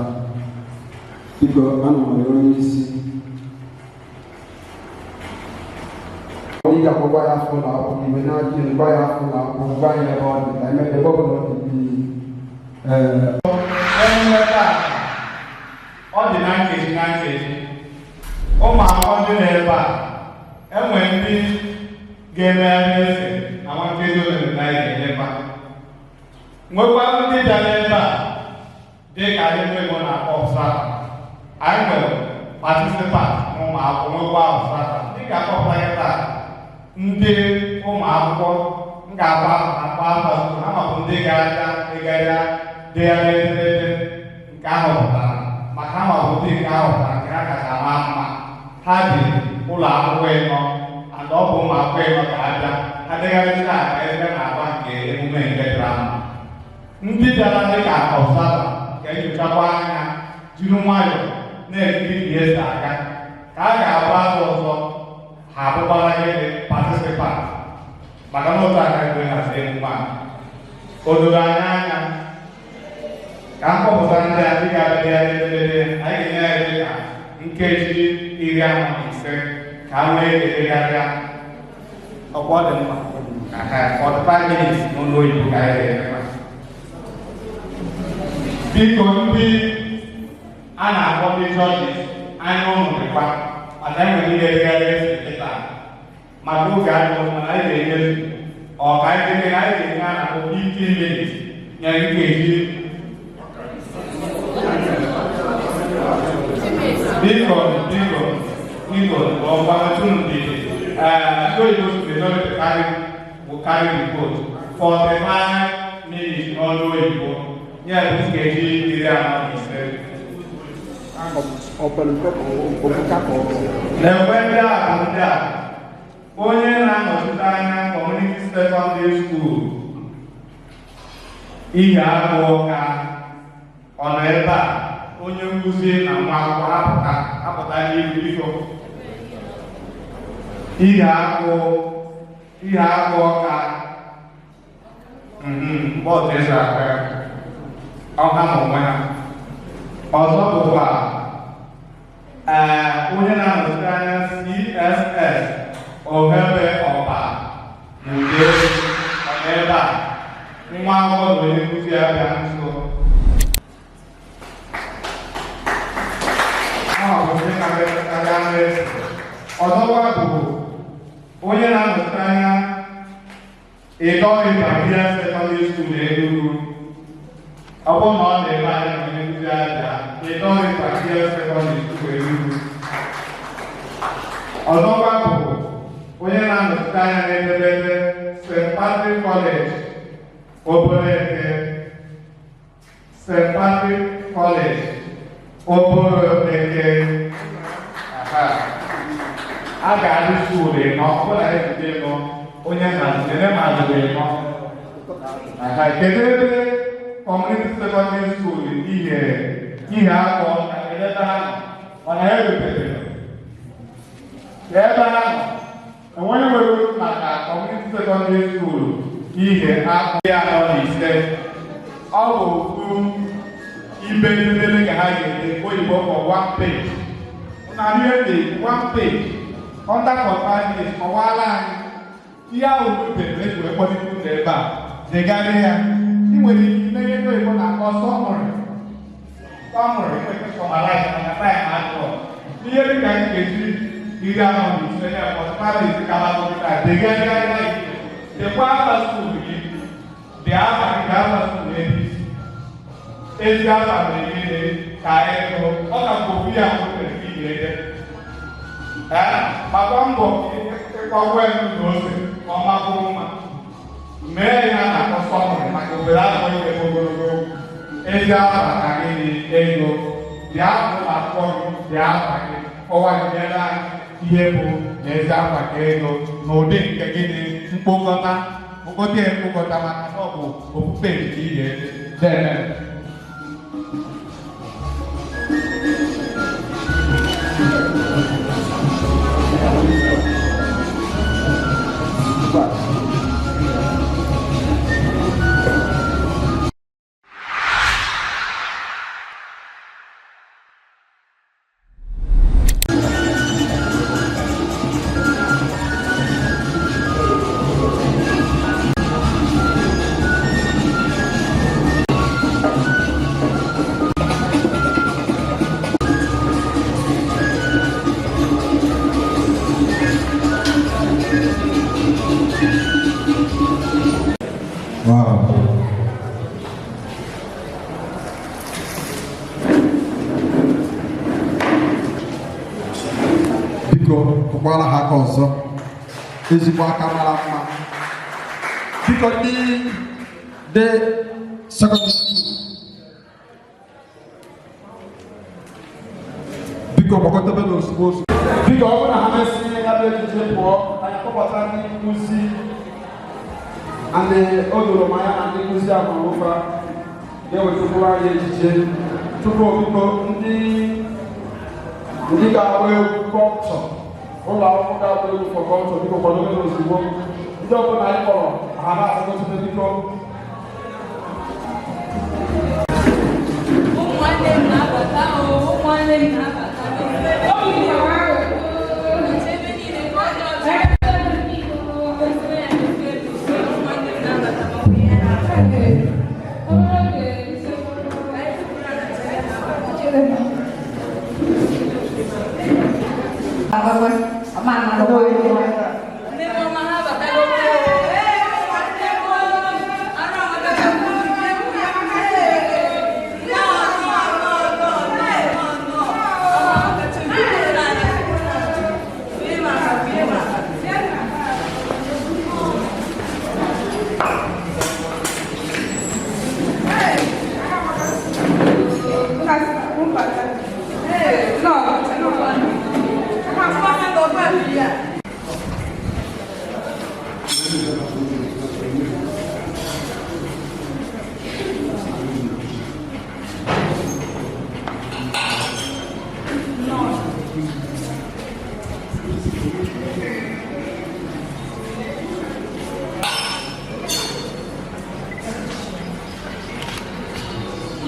Biko, ana m arịọ onye isi, ị ga-agwa ya afọ ụlọ akwụkwọ iwe na-ajụ, gwa ya afọ ụlọ akwụkwọ, gwa ya ebe ọ dị ka eme ebe ọ bụla ọ dị bi. Ee. Emume taa, ọ dị na nkeji na nkeji. Ụmụ akwụkwọ ndị nọ ebe a, enwe ndị ga-emegharị eze na nwa nkeji ole na anyị ga-enyekwa, nwekwa ndị bịara ebe a dị ka anyị ndị Igbo na-akpọ observer. Anyị nwere participant na ụmụ akwụkwọ, nwekwa observer. Ndị ga-akpọpụta gị taa, ndị ụmụ akwụkwọ m ga-agba akpa afa ha, ma bụ ndị ga-abịa ịgara degharị edemede nke ahụ pụtara, maka ha ma bụ ndị nke ahụ pụtara nke ha kacha maa mma. Ha dị ụlọ akwụkwọ ịnọ, and ọ bụ ụmụ akwụkwọ ịnọ ka abịa ha degharịcha ka ebe na-agba nke emume nke drama. Ndị bịara dịka observer ga-enyochakwa anya, jiri nwayọọ na-ekiri ka ihe si aga, ka a ga-agba azụ ọzọ, ha abụkwara gịnị, participant, maka na otu aka mgbe hazi emume a o doro anyị anya. Ka mkpọpụta ndị a, ndị ga-abịa edemede, anyị ga-enye ya dịka nkeji 45 ka ha nwee edegharịa. Ọkwa ọ dị mma? 45 minutes n'ụlọ oyibo ka anyị ga-emekwa. Biko, ndị a na-akpọ ndị judges, anya ụnụ dịkwa, maka enwere ndị ga-edegharị esi kịta maka oge adịghị, mana anyị ga-enyezu ọ ka anyị ga-enye, anyị ga-enye a na-akpọ 15 minutes nye nkeji. Biko, biko, biko, ọgbanatunu dị ndị oyibo majority carry will carry the vote. 45 minutes n'ọnụ oyibo nye bụ nkeji 45. Na-ekwe ndị a bụ ndị a onye na-anọchite anya Community Secondary School ihe abụọ ka ọ nọ ebe a, onye nkụzi na nwa akwụkwọ apụta apụta n'ihu biko. Ihe abụọ ka mgbe otu esi akpa ya ọha na onwe ha. Ọzọ bụkwa ee onye na-anọchite anya CSS Ohebe Ọba n'ude ọ nọ ebe a, nwa akwụkwọ na onye nkụzi ya bịa nso. Ọ bụ ndị karịa n'efu. Ọzọkwa bụ onye na-anọchite anya Idoi Baptist Secondary School Enugu. Ọ bụrụ na ọ na-ebe anya na onye nkụzi abịa, Idoi Baptist Secondary School Enugu. Ọzọkwa bụ onye na-anọchite anya n'edemede St. Patrick College Oboleke. St. Patrick College Oboleke. Aha. A ga-adị skuul ịnọ, ọ bụla ejide ịnọ, onye nhazi ene maziri ịnọ. Aha, kedu ebe Community Secondary School ihe ihe akọ na ebe ha nọ? Ọ na ya rutere? Ebe ha nọ, enweghị nwere okwu maka Community Secondary School ihe akọ 45. Ọ bụ ofu ibe ndedere ka ha ga-ede oyibo for one page. Na ihe dị one page under for 5 minutes, kọwara anyị ihe ahụ rutere eji wee kpọlite unu ebe a. Degharịa ya. Ị nwere ike ime ihe ndị oyibo na-akpọ summary. Summary, ị nwere ike summarize maka time adịrọ. Ihe dị ka nkeji 45 ya 45 minutes ka gbakọta, degharịa ya. Dekwa afa school gị, dee afa gị, dee afa school ebe isi. Ezi afa mere gịnị ka ego ọ ka bụ ofu ya nwere ka ị ga-ede. Ee, gbakwa mbọ ịkpọkwa elu na ose ka ọ makwuo mma. Mee ya na-akpọ summary maka obere afọ ike ogologo. Ezi afa ka gịnị ego. Bịa ụlọ akwụkwọ gị, bịa afa gị, kọwanyere anyị ihe bụ na ezi afa ka ego n'ụdị nke gịnị mkpokọta mkpokọta ya mkpokọta, maka na ọ bụ ofu peji ka ị ga-ede. Deme. Wow. Biko kụkwara ha aka ọzọ, ezigbo aka mara mma. Biko, ndị dị secondary school, biko gbakọtabe n'ozugbo ozugbo. Biko, ọ bụrụ na ha mesị ya bụ ejije pụọ, anyị akpọbata ndị nkụzi. And o doro m anya na ndị nkụzi a mara ụfa ga-ewetakwuru anyị ejije tupu. Biko, ndị ga-agba egwu kọlchọ, ụlọ akwụkwọ ga-agba egwu for culture, biko kwadobe ozugbo. Ndị ọbụla anyị kpọrọ ha na-asakọtụte, biko. Ụmụnne m na-abata o, ụmụnne m na-abata. Ebe niile ka ọ dị ọcha. Ụmụnne m na-abata ma ọ bụ ihe na-abata. Ndị ọma ha abatago. Ee, ụmụnne m o, arụ amatacha m unu. Nnọọ, nnọọ, nnọọ, nnọọ, nnọọ.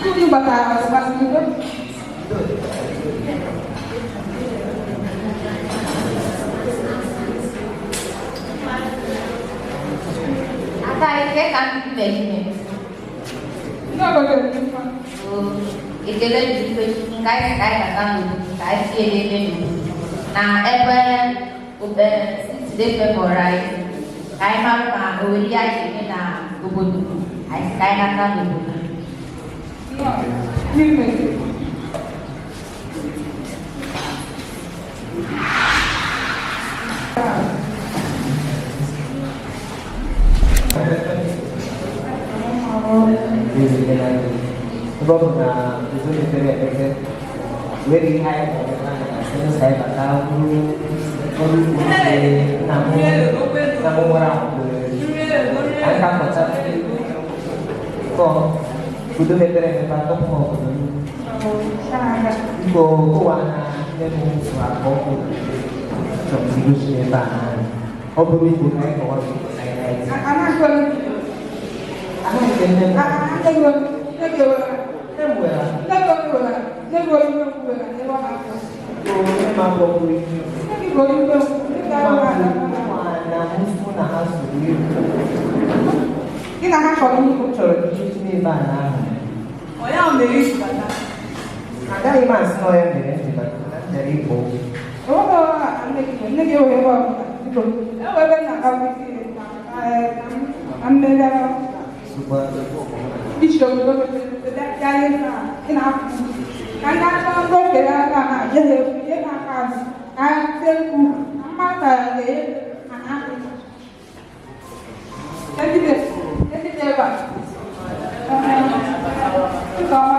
Unu batara gbasara udo. Aka ike ka ndị mejime. Ndị obodo dị mma. Ekele dịrị Chukwu ka anyị si ka anyị bata n'obodo ka anyị si ele ebe n'obodo na ebe obere sitide fevọrọ anyị ka anyị mara ma o nwere ihe anyị ga-eme na obodo anyị si ka anyị nata n'obodo. Ndị mejime. Ebe ọ bụ na uzo mepere emepe nwere ihe anyị kpọrọ anya na sị ka anyị bata bụrụ ọrụ ugbo nke nna m nna m nwere akwụkwọ anyị ga-akọcha kọ udo mepere emepe atọpụ obodo m biko ụwa na nne m sụrụ akọ chọrọ igosi ebe a ọ bụrụ igbo ka anyị kọwara igbo na anyị anaghị nne m Gị na ha kọrọ m chọrọ iji n'ebe a na ahụ agaghị m asị na ọ ya mere m ji bata na m bịara ịkpọ okwu. Nne gị enweghị ebe ọbụla biko enwe ebe m na-aga na mmegara isi obodo mepere emepe bịa ebe a ị na-apụ ka ndị aka ndị okenye aka na ya ha efu ihe na-aka azụ ka tie mkpu na mmadụ ga-enye ha na ebe a ụzọ ọma.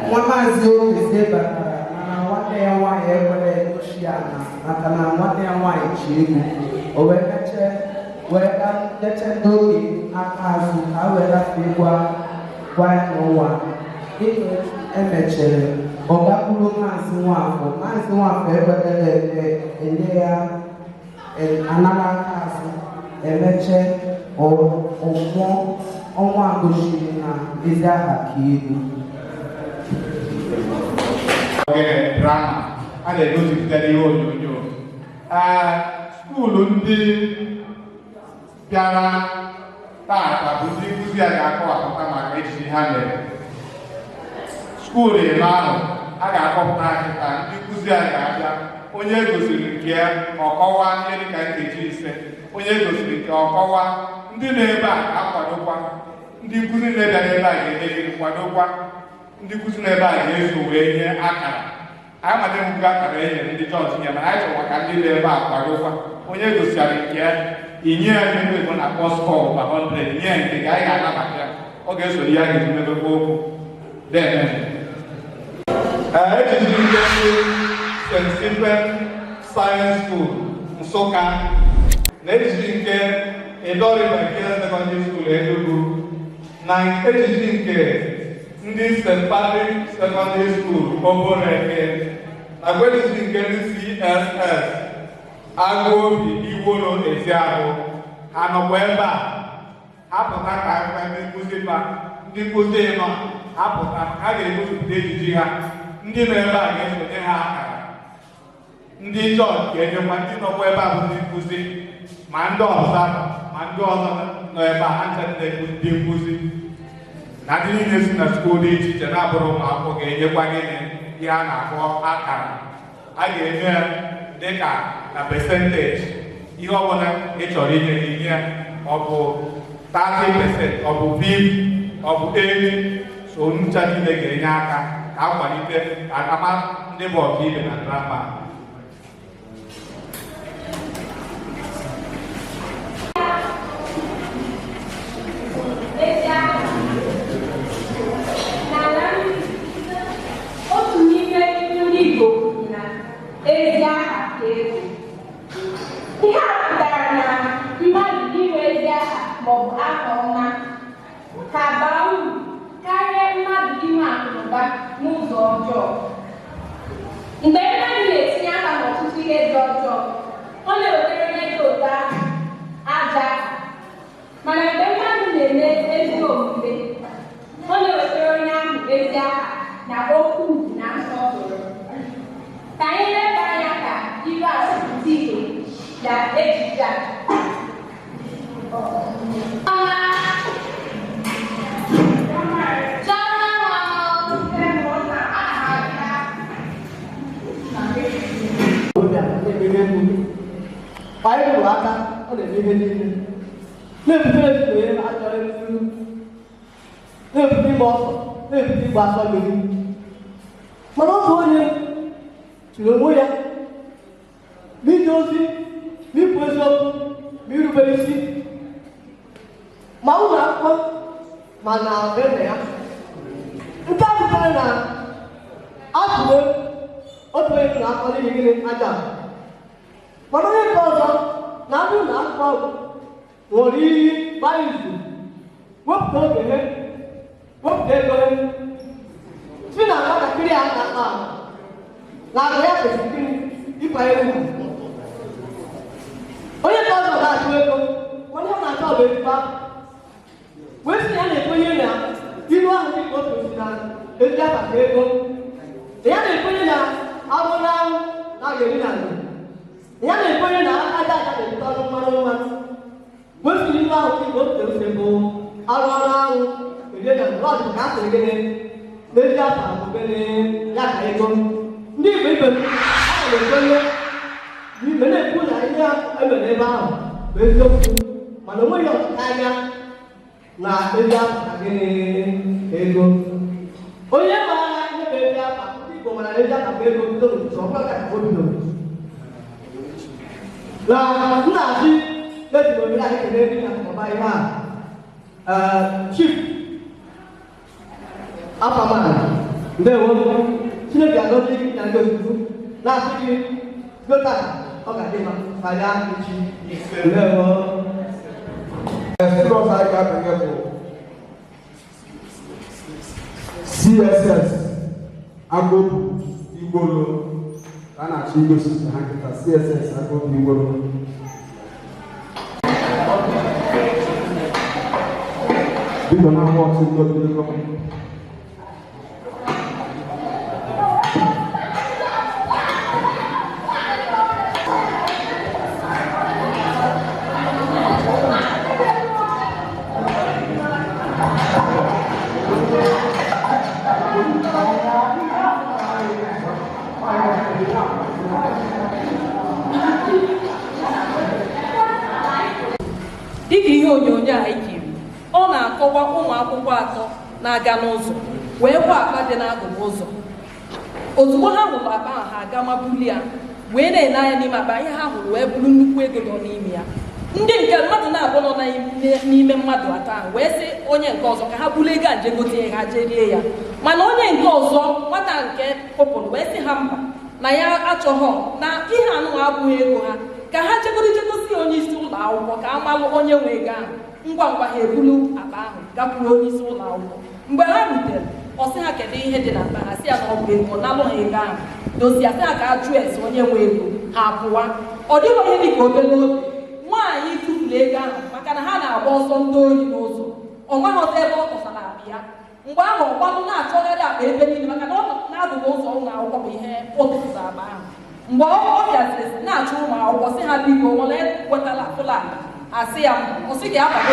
Nwa Maazị Okezie batara mana nwanne ya nwaanyị ekwere egosi ya maka na nwanne ya nwaanyị ji ego o wee leche ndị oge aka azụ ka wee gafee gwa ya n'ụwa. Dịka emechere ọ gakwuru Maazị Nwafọ. Maazị Nwafọ ekwerela enye ya Anara aka azụ emeche ọnwụọ ọnwa gosiri na ezi aha ka ego. Oge drama a na-egosipụta n'ihe onyonyo, ee, skuulu ndị bịara taata bụ ndị nkụzi a ga-akọwapụta maka ejiji ha mere. Skuulu ịnọ ahụ a ga-akọpụta kịta, ndị nkụzi a ga-abịa, onye gosiri nke ya ọkọwa ihe dịka nkeji 5, onye gosiri nke ọkọwa. Ndị nọ ebe a ga-akwadokwa, ndị nkụzi na-ebịa n'ebe a ga-enye gị kwadokwa, ndị nkụzi nọ ebe a ga-eso wee nye akara. Anyị madị nwugo akara e nyere ndị jọji nye, mana anyị chọrọ ka ndị nọ ebe a kwadokwa. Onye gosiara nke ya, inye ya ihe ndị Igbo na-akpọ score over 100, nye nke gị, anyị ga-anabata ya. Ọ ga-eso ihe a ga-eji mebekwa okwu. Deme. Ee, ejiji nke ndị St. Stephen Science School, Nsụka, na ejiji nke Ido River Girls Secondary School, Enugu, na ejiji nke ndị St. Patrick Secondary School, Oboreke, nakwa ejiji nke ndị CSS Agụobi Iwolo Eziahụ, ha nọkwa ebe a. Ha pụta ka akwa ndị nkụzi fa, ndị nkụzi nọ, ha pụta, ha ga-egosipụta ejiji ha. Ndị nọ ebe a ga-esonye ha akara, ndị jọji ga-enyekwa. Ndị nọkwa ebe a bụ ndị nkụzi, ma ndị ọzọ ma ndị ọzọ nọ ebe a, ha ncha na-ekwu ndị nkụzi na ndị niile si na school dị iche iche na-abụrụ ụmụ akwụkwọ ga-enyekwa gịnị, ihe a na-akpọ akara. A ga-enye ya dịka na percentage. Ihe ọbụla ị chọrọ inye gị nye, ọ bụ 30%, ọ bụ 50, ọ bụ 80, so ncha niile ga-enye aka ka akwalite ka ama ndị bụ ọkaibe na drama. Otu n'ime ilu ndị Igbo kwuru na ezi aha ka ego. Ihe a pụtara na mmadụ inwe ezi aha maọbụ aha ọma ka baa uru karịa mmadụ inwe akụnụba n'ụzọ ọjọọ. Mgbe mmadụ na-etinye aka n'ọtụtụ ihe dị ọjọọ, ọ na-ewetara onye dị otu ahụ ajọ aha. Mana mgbe mmadụ na-eme ezi omume, ọ na-ewetara onye ahụ ezi aha na okwu ugwu na nsọpụrụ. Ka anyị leba anya ka ilu a si pụta ìhè na ejije a. Chiọma nwa, aha ya. Anyị rụrụ aka, ọ na-eme ihe niile na-ebutere ezinụlọ ya achọrọ n'ihu, na-ebute ịgba ọsọ, na-ebute ịgba asọ mmiri. Mana otu onye chiri onwe ya n'ije ozi, n'ikwu eziokwu, ma irubere isi, ma ụlọ akwụkwọ ma na be nna ya. Nke a pụtara na atụle otu onye ụlọ akwụkwọ n'ihi gịnị? Aja. Mana onye nke ọzọ na ndị ụlọ akwụkwọ ṅụrụ iyi, gbaa izu, wepụta oge ha, wepụta ego ha, si na nwatakịrị a na-akpa agwa na agwa ya kwesịrị gịnị? Ịkwanyere ugwu. Onye nke ọzọ na-achụ ego, onye ọ na-achọ bụ ezigbo afọ, wee sị na ya na-ekwenye na ilu ahụ dị ka o kwesịrị na ezi akpata ego, na ya na-ekwenye na arụ na anwụ na a ga-eri na ndụ, na ya na-ekwenye na aja aja na-ebute ọnụ mmanụ mmanụ, wee sị na ilu ahụ dị ka o kwesịrị bụ arụ ọrụ anwụ erie na ndụ. Ọ dị ka a sịrị gịnị? N'ezi afọ bụ gịnị? Ya ka ego. Ndị Igbo ibe m, a na-ekwenye n'ime na-ekwu na ihe a emere ebe ahụ bụ eziokwu, mana o nweghị ọtụtụ anya na ezi afa ka gịnị? Ego. Onye maara ihe bụ ezi afa, ndị Igbo mara na ezi afa bụ ego bido n'ụtụtụ, ọ bụrụ ka o bidoro na nna asị eji m ohere anyị kelee ndị na ọba ihe a. Ee, Chief Afamana, ndewo. Chineke agọzi gị na ndị otutu na-asị gị bido taa, ọ ga-adị mma karịa echi. Ndewo. Students anyị ga-abanye bụ CSS Agobu Igbolo ka a na-achọ igosi ha nkịta. CSS Agobu Igbolo. Biko na-agba ọtụ ndị obido. Dịka ihe onyonyo a kiri, ọ na-akọwa ụmụ akwụkwọ atọ na-aga n'ụzọ wee hụ akpa dị n'akụkụ ụzọ. Ozugbo ha hụrụ akpa ahụ, ha aga mabuli ya wee na-ele anya n'ime akpa. Ihe ha hụrụ wee bụrụ nnukwu ego nọ n'ime ya. Ndị nke mmadụ na-abụ nọ n'ime mmadụ atọ ahụ wee sị onye nke ọzọ ka ha bulu ego a nje gote ha jee rie ya. Mana onye nke ọzọ, nwata nke kpụpụrụ, wee sị ha mba, na ya achọghọ, na ihe anụnwa abụghị ego ha, ka ha jegoro jegosi ya onye isi ụlọ akwụkwọ ka a malụ onye nwe ego ahụ. Ngwa ngwa ha ebulu akpa ahụ gakwuru onye isi ụlọ akwụkwọ. Mgbe ha rutere, ọ sị ha kedu ihe dị n'akpa ha. Sị ya na ọ bụ ego. Nalụ ha ego ahụ, dozie, sị ha ka a jụọ ese onye nwe ego. Ha pụwa. Ọ dịghị ihe dị ka obere oge, nwaanyị tụfuru ego ahụ, maka na ha na-agba ọsọ ndị ohi n'ụzọ, ọ nweghị ọzọ ebe ọ tụsara akpa ya. Mgbe ahụ ọ gbalụ na-achọgharị akpa ebe niile, maka na ọ na-agụgụ ụzọ ụlọ akwụkwọ bụ ihe ọ tụsara akpa ahụ. Mgbe ọ bịaziri na-achọ ụmụ akwụkwọ, sị ha biko, nwere wetala ụlọ akpa. Asị ya ọ sị ga abago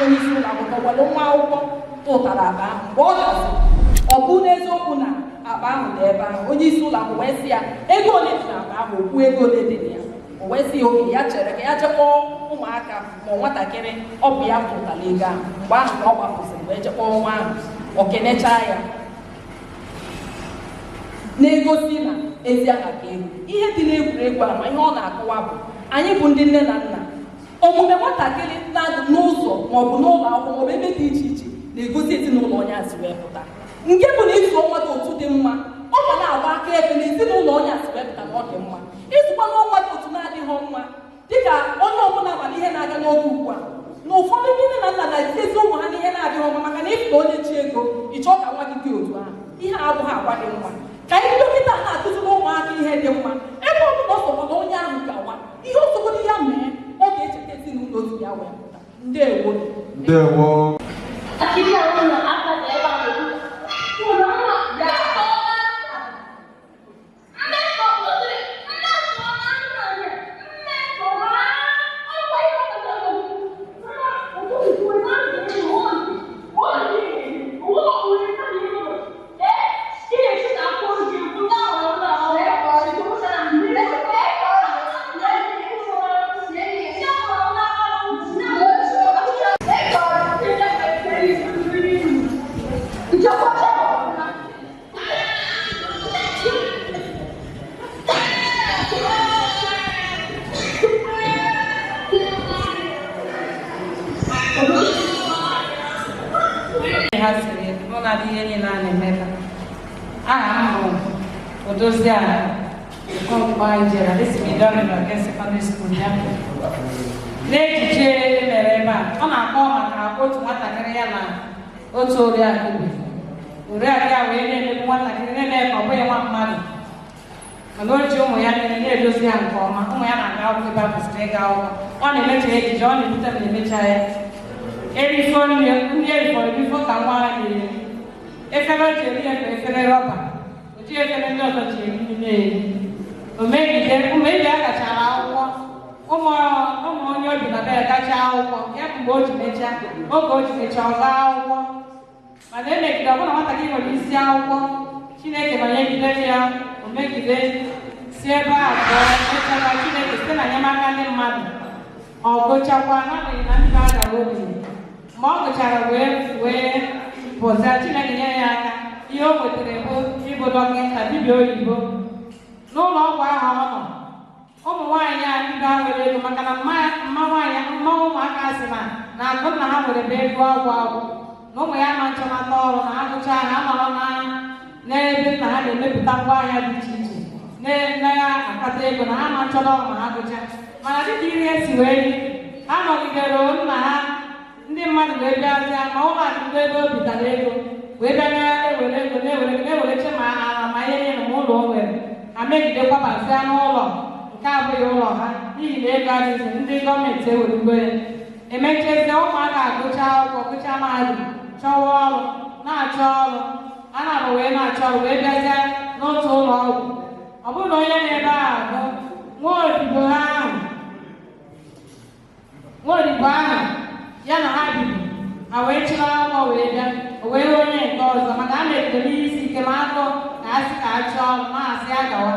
onye isi ụlọ akwụkwọ were nwa akwụkwọ tụtara akpa ahụ. Mgbe ọ gaziri, ọ bụ n'eziokwu na akpa ahụ dị ebe ahụ. Onye isi ụlọ akwụkwọ wee sị ya ego ole dị n'akpa ahụ. Okwu ego ole dị na ya, o wee sị ya oke ya chere ka ya jekpọọ ụmụaka ma nwatakịrị ọ bụ ya tụtara ego ahụ. Mgbe ahụ ka ọ gbapụsịrị wee jekpọọ nwa ahụ, ọ kenechaa ya, na-egosi na ezi aha ka ego. Ihe dị n'egwuregwu a ma ihe ọ na-akọwa bụ anyị bụ ndị nne na nna, omume nwatakịrị na-adụ n'ụzọ maọbụ n'ụlọ akwụkwọ maọbụ ebe dị iche iche na-egosi ezinụlọ onye a si wee pụta. Nke bụ na ịzụ nwa gị otu dị mma, ọ ga na-agba aka ebe na ezinụlọ onye a si wee pụta na ọ dị mma. Ịzụkwa na nwa gị otu na-adịghị mma, dịka onye ọbụla mara ihe na-aga n'oge ugbu a, na ụfọdụ ndị nne na nna na-ezi ụmụ ha n'ihe na-adịghị mma, maka na ịfụta onye ji ego, ịchọọ ka nwa gị dị otu ahụ. Ihe a abụghị agwa dị mma. Ka anyị bido kịta na-akụziri ụmụaka ihe dị mma. Ebe ọ bụla ọ sọkwara onye ahụ gawa, ihe ọ sọkwara ya mee, ọ ga-echeta ezinụlọ otu ya wee pụta. Ndewo. Ndewo. Ha siri mụ na ihe niile a na-eme ebe a. Aha m bụ Odoziakụ Okonkwo Angela, esi m Idorini Oke Secondary School bịa. N'ejije emere ebe a, ọ na-akọ maka otu nwatakịrị ya na otu oriakụ bi. Oriakụ ya wee na-emegbu nwatakịrị, na-eme ka ọ bụghị nwa mmadụ, mana o ji ụmụ ya niile na-edozi ya nke ọma. Ụmụ ya na-aga akwụkwọ ebe a kwesịrị ịga akwụkwọ. Ọ na-emecha ejije, ọ na-ebute m na-emecha ya erifo nri ndị erifọrọ erifo ka nwa ha na-eri. Efere o ji eri ya bụ efere rọba, o ji efere ndị ọzọ ji eri nri na-eri. O megide mgbe ebi a gachara akwụkwọ, ụmụ ụmụ onye obi na be ya gachaa akwụkwọ ya bụ mgbe o ji mechaa, oge o ji mechaa ọ gaa akwụkwọ. Mana emegide, ọ bụrụ na nwatakịrị nwere isi akwụkwọ, Chineke nọnyegidere ya. O megide si ebe a pụọ, mechara Chineke site na enyemaka ndị mmadụ, ọ gụchakwa, n'agbanyeghị na ndị be a dara ogbenye. Mgbe ọ gụchara wee pụta, Chineke nyere ya aka, ihe o nwetara bụ ịbụ dọkịta, dibịa oyibo. N'ụlọ ọgwụ ahụ ọ nọ, ụmụ nwaanyị a ndị ha nwere ego, maka na mma mma nwaanyị mma ụmụaka sị na akụ nna ha nwere bụ ego agwụ agwụ, na ụmụ ya ma nchọnata ọrụ na ha gụchaa, ha nọrọ na n'ebe nna ha na-emepụta ngwaahịa dị iche iche na-akpata ego, na ha ma nchọrọ ọrụ ma ha gụchaa. Mana dịka ihe si wee dị, ha nọgidere nna ha, ndị mmadụ wee bịazie ma ụlọ akụ ndị ebe o bitara ego wee bịa na-ewere ego, na-ewere ego, na-ewereche ma ala ma ihe niile ma ụlọ o nwere. Ha megide kwabazia n'ụlọ nke abụghị ụlọ ha, n'ihi na ego adịghị, ndị gọọmenti ewerugo ya. Emechazie ụmụaka agụcha akwụkwọ, gụchaa mahadum, chọwa ọrụ, na-achọ ọrụ, a na-abụ wee na-achọ ọrụ wee bịazie n'otu ụlọ ọgwụ. Ọ bụrụ na onye na-ebe ahụ bụ nwa odibo ahụ, nwa odibo ahụ ya na ha bibu, ha wee chịrị akwụkwọ wee bịa, o wee hụ onye nke ọzọ maka a melitere ihe isi ike ma akụ na asị ka a chọọ ọrụ ma asị ya gawa.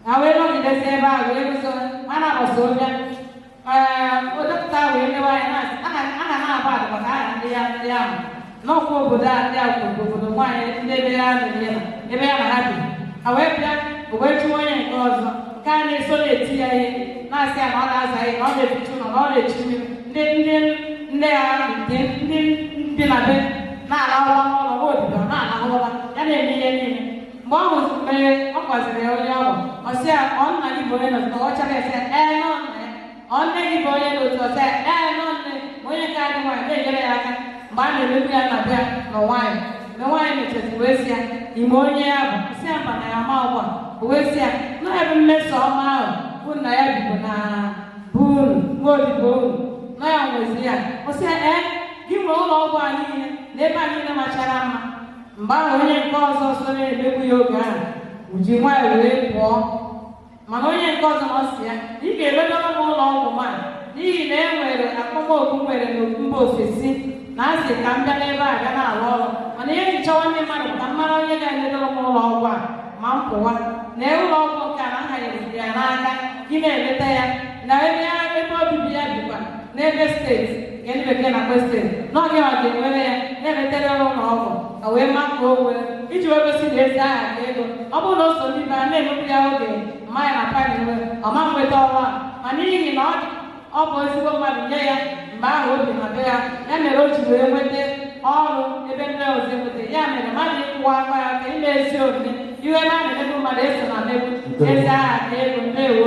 Ha wee nọgidezi ebe ahụ wee guzo, ha na-agbasa bịa. Ee, dọkịta wee lewe anya na-asị, a na na-agba agba maka aha ndị ya ndị ahụ. N'ọkwa obodo a ndị ahụ bụ obodo nwaanyị ndị ebe ya nọ ya ebe ya na ha bi. Ha wee bịa, o wee chụwa onye nke ọzọ, nke a na-eso na-eti ya ihe, na-asị ya na ọ na-aza ihe, na ọ na-eficha ụlọ, na ọ na-echi mmiri. Ndị ndị nne ya ndị ndị bi na be na-alahụla n'ụlọ, nwa odibo na-alahụla, ya na-eme ihe niile. Mgbe ọ hụziri mgbe ọ gwaziri ya onye ọ bụ, ọ sị ya, ọ nna gị bụ onye nọ, ọ chọrọ ya sị ya, ee nọ nna ya. Ọ nne gị bụ onye n'otu, ọ sị ya, ee nọ nne, ma onye nke adị nwaanyị na-enyere ya aka mgbe a na-emegbu ya na bịa na nwaanyị. Mgbe nwaanyị mechaziri wee sị ya, ime onye ya bụ, sị ya mba na ya ama ụgbọ a. O wee sị ya, na ebe mmeso ọma ahụ bụ nna ya bibu na bụ unu, nwa odibo unu, na ya nwezi ya. Ọ sị ya, ee, gị nwee ụlọ ọgwụ a niile na ebe a niile machara mma. Mgbe ahụ onye nke ọzọ so na-emegbu ya oge ahụ ji nwaanyị wee pụọ. Mana onye nke ọzọ na ọ sị ya, ị ga-emedọrọ m ụlọ ọgwụ m a n'ihi na e nwere akpọmoku nwere na mba ofesi na asị ka m bịa n'ebe a ga na-arụ ọrụ, mana ihe ji chọwa ndị mmadụ ka m mara onye ga-emedọrọ m ụlọ ọgwụ a ma m pụwa. Na ụlọ ọgwụ nke a na nhanyereziri ya n'aka gị na-eleta ya na ebe ebe obibi ya bikwa n'ebe steeti nke ndị bekee na-akpọ steeti n'oge ọ ga-enwere ya na-eletere ya ụlọ ọgwụ ka wee maa ka o nwere iji wee gosi na ezi aha ka ego. Ọ bụrụ na o so ndị be a na-emegbu ya oge mmanya na palị nwe ọ ma nweta ọrụ a, ma n'ihi na ọ bụ ezigbo mmadụ nye ya mgbe ahụ obi na be ya, ya mere o ji wee nweta ọrụ ebe ndị ọzọ enweta. Ya mere mmadụ ịkwụwa aka ya ka ime ezi omume ihe na na-emegbu mmadụ eso na mmegbu ezi aha ka ego. Ndewo.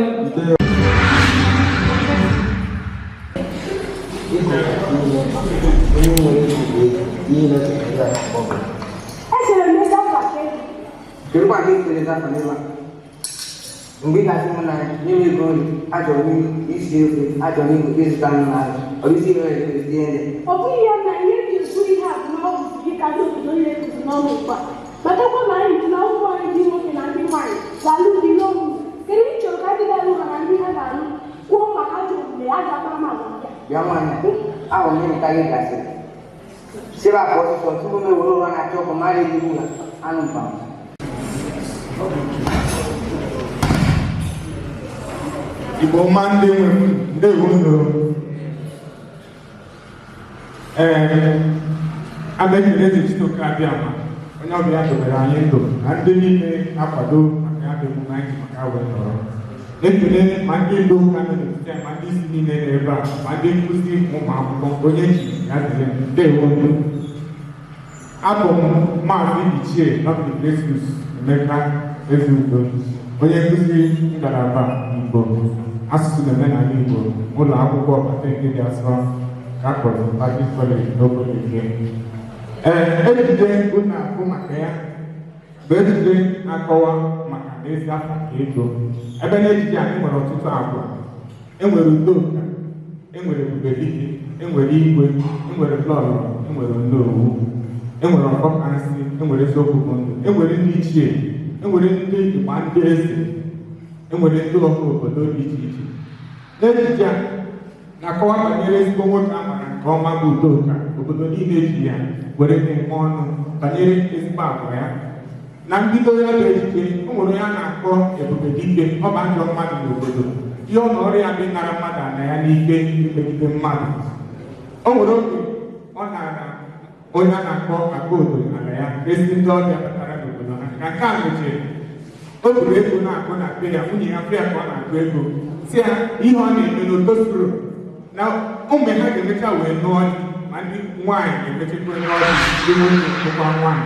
Mgbe ị ga-asị m na nye m ego nri, achọrọ m isi ofe, achọrọ m ịzụta anụ n'ahịa, ọ bụ isi ihe ndị. Ọ bụghị ya na ihe eji ekwu ihe a bụ na ọ bụ gị ka ndị obodo niile kụzi n'ọnụ ugbu a. Matakwa na anyị ji na ụmụ anyị ndị nwoke na ndị nwaanyị ga-alụ di n'ọnwụ. Kedu ihe ị chọrọ ka ndị ga-alụ ha na ndị ha ga-alụ kwuo maka ajọ omume ajọ akparamagwa ndị a? Bịa nwaanyị, ahụrụ m ịmụta gị gasịrị. Sebe akpa ọsịsọ tupu m ewere ụra na-achọ ọkụ mara ehi ụra anụ mpam. Igbo ọma ndị nwe m, ndewo unu. Ee, abekele eze Chitoke Abịama, onye ọbịa dobere anyị ndụ na ndị niile na-akwado maka ya bụ emume anyị ji maka wee nọrọ. Na-ekele ma ndị ndu ụka nọ n'etiti anyị, ma ndị isi niile nọ ebe a, ma ndị nkụzi ụmụ akwụkwọ, onye ji ya dịrị m, ndewo unu. Abụ m Maazị Ichie Lovely Gracious Emeka Ezeudo, onye nkụzi ngalaba Igbo, asụsụ na omenala Igbo, ụlọ akwụkwọ Ọbatete dị asọ ka a kpọrọ Baptist College n'obodo Ike. Ee, ejije unu na-akụ maka ya bụ ejije na-akọwa maka n'ezi afa ka ego. Ebe n'ejije a enwere ọtụtụ agwa. Enwere Udoka, enwere Ebubedike, enwere Igwe, enwere Lọlọ, enwere Onowu, enwere Ọkọkansị, enwere Eziokwu bụ ndụ, enwere ndị ichie, enwere ndị ịgba ndị eze, enwere ndị ọha obodo dị iche iche. N'ejije a na-akọwa banyere ezigbo nwoke a mara nke ọma bụ Udoka, obodo niile ji ya were na-eme ọnụ banyere ezigbo agwa ya. Na mbido ya bụ ejije, o nwere onye a na-akpọ Ebubedike, ọ bụ ajọ mmadụ n'obodo. Ihe ọ nọrọ ya bụ ịnara mmadụ ana ya n'ike imegide mmadụ. O nwere oge ọ nara onye a na-akpọ Akaodo ala ya, ezi ndị ọbịa batara n'obodo ha. Ka nke a mechiri, o buru ego na-akụ na be ya, nwunye ya fụ ya ka ọ na-akụ ego, si ya ihe ọ na-eme na o tozuru na ụmụ ha ga-emecha wee nụọ di, ma ndị nwaanyị ga-emechakwa nụọ di, ndị nwoke bụkwa nwaanyị.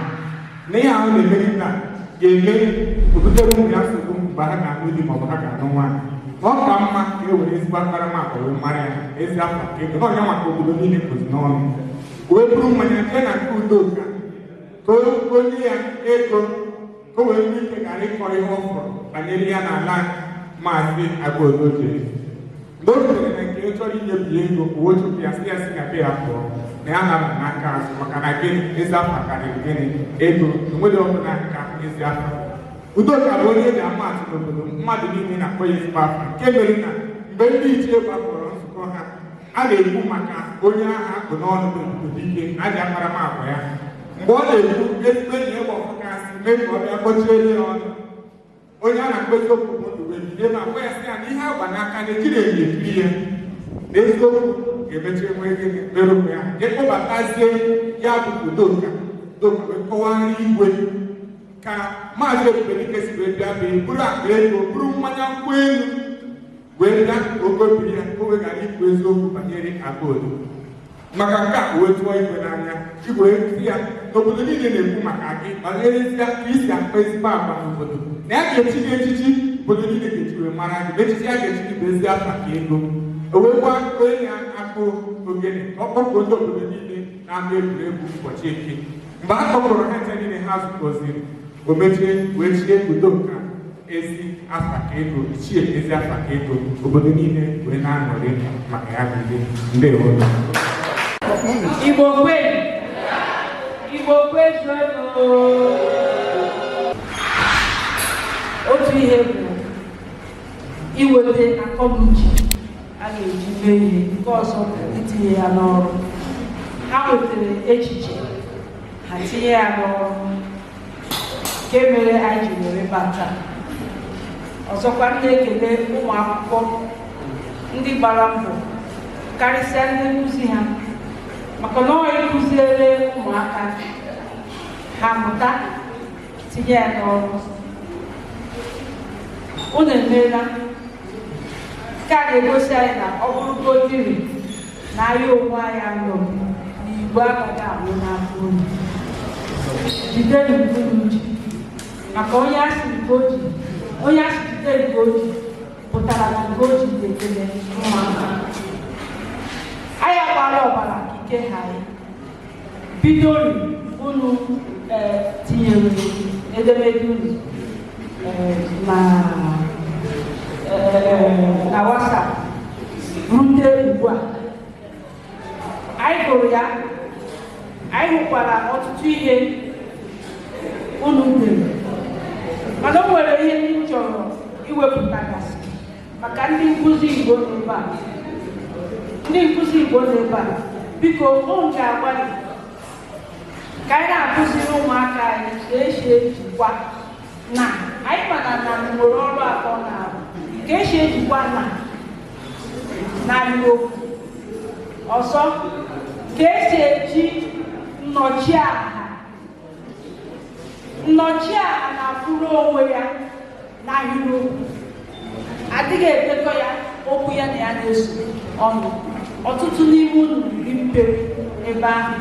Na ihe ahụ na-eme kịta ga-eme obutere ụmụ ya nsogbu mgbe ha ga-anụ di maọbụ ha ga-anụ nwaanyị. Ma ọ ka mma ka e were ezigbo akparamagwa wee mara ya, ezi afa ka ego, na ọnya maka obodo niile kụzi n'ọnụ. Wee buru mmanya jee na nke Udoka ka o nye ya ego ka o wee nwee ike ghara ịkọ ihe ọ fụrụ banyere ya n'ala Maazị Agụodo jere. Mgbe o rutere na nke enyi chọrọ inyebi ego, o chụpụ ya, sị ya si na be ya pụọ, na ya nara n'aka azụ. Maka na gịnị? Ezi afa karịrị gịnị? Ego. Enweghị ọbụla nka ezi afa. Udoka bụ onye eji ama atụ n'obodo, mmadụ niile na-akpọ ya ezigbo afa, nke mere na mgbe ndị ichie gbakọrọ nzukọ ha, a na-ekwu maka onye agha akpụ n'ọnụ bụ Ebubedike na aja akparamagwa ya. Mgbe ọ na-ekwu, ezigbo enyi ya ọfụka asị mee ka ọ bịa kpọchiere ya ọnụ. Onye a na-akpọ eziokwu bụ ndụ wee bilie ma gwa ya, sị ya na ihe agba n'aka na ejiri enyo ekiri ya, na eziokwu ga-emechi enwe gịnị mere onwe ya. Ịkpọbatazie ya bụ Udoka, Udoka wee kọwara igwe ka Maazị Ebubedike si wee bịa bee buru akpa ego, buru mmanya nkwụ elu wee bịa ka o gobiri ya, ka o wee ghara ikwu eziokwu banyere Adaodo. Maka nke a, o wee tụọ igwe n'anya. Igwe si ya n'obodo niile na-ekwu maka gị banyere ezi ka isi akpa ezigbo agwa n'obodo, na ya ga-echi gị echichi, obodo niile ga-echi wee mara gị, na echichi ya ga-echi gị bụ ezi afa ka ego. O wee gwa onye na-akpụ ogene ka ọ kpọpụ ndị obodo niile na-ama egwuregwu ụbọchị Eke. Mgbe a kpọpụrụ ha nche niile, ha zukọziri, o mechie wee chie Udoka ezi afa ka ego, ichie ezi afa ka ego. Obodo niile wee na-aṅụrị maka ya bụ ihe. Ndewo. Igbo kwenu! Igbo kwezuonu! Otu ihe bụ iweta akọnuche a ga-eji mee ihe, nke ọzọ bụ itinye ya n'ọrụ. Ha wetara echiche ha, tinye ya n'ọrụ, nke mere anyị ji were bata. Ọzọkwa, m na-ekele ụmụ akwụkwọ ndị gbara mbọ, karịsịa ndị nkụzi ha, maka na ọ ịkụziere ụmụaka ha mụta, tinye ya n'ọrụ. Unu emeela. Nke a na-egosi anyị na ọ bụrụgodiri na anyị onwe anyị anọ na Igbo agaghị anwụ n'aka unu. Jidenu unu ji, maka onye a sịrị ka o ji, onye a sị jide nke o ji pụtara na nke o ji dị ekele mma. Anyị agbaala ọbara ka ike ha anyị bidori. Unu tinyere edemede unu na WhatsApp rute ugbu a, anyị gụrụ ya, anyị hụkwara ọtụtụ ihe unu dere, mana o nwere ihe ndị m chọrọ iwepụtagasị maka ndị nkụzi Igbo n'ebe a. Ndị nkụzi Igbo n'ebe a, biko, unu ga-agbalị ka anyị na-akụziri ụmụaka anyị ka esi ejikwa na anyị mana na nwere ọrụ atọ na-arụ, ka esi ejikwa na n'ahịrịokwu, ọzọ ka esi eji nnọchiaha. Nnọchiaha na-akwụrụ onwe ya n'ahịrịokwu, adịghị edekọ ya okwu ya na ya na-eso ọnụ. Ọtụtụ n'ime unu riri mperi ebe ahụ.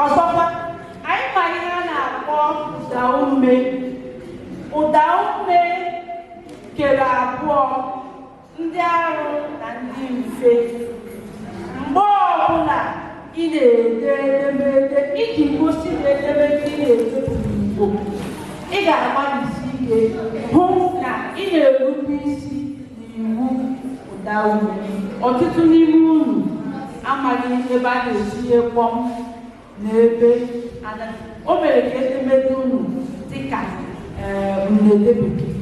Ọzọkwa, anyị ma ihe a na-akpọ ụdaume. Ụdaume kere abụọ, ndị arụ na ndị mfe. Mgbe ọbụla ị na-ede edemede, iji gosi na edemede ị na-ede bụ Igbo, ị ga-agbalịsi ike hụ na ị na-erube isi n'iwu ụdaume. Ọtụtụ n'ime unu amaghị ebe a na-etinye kpọm na ebe o mere ka edemede unu dịka nnede bekee.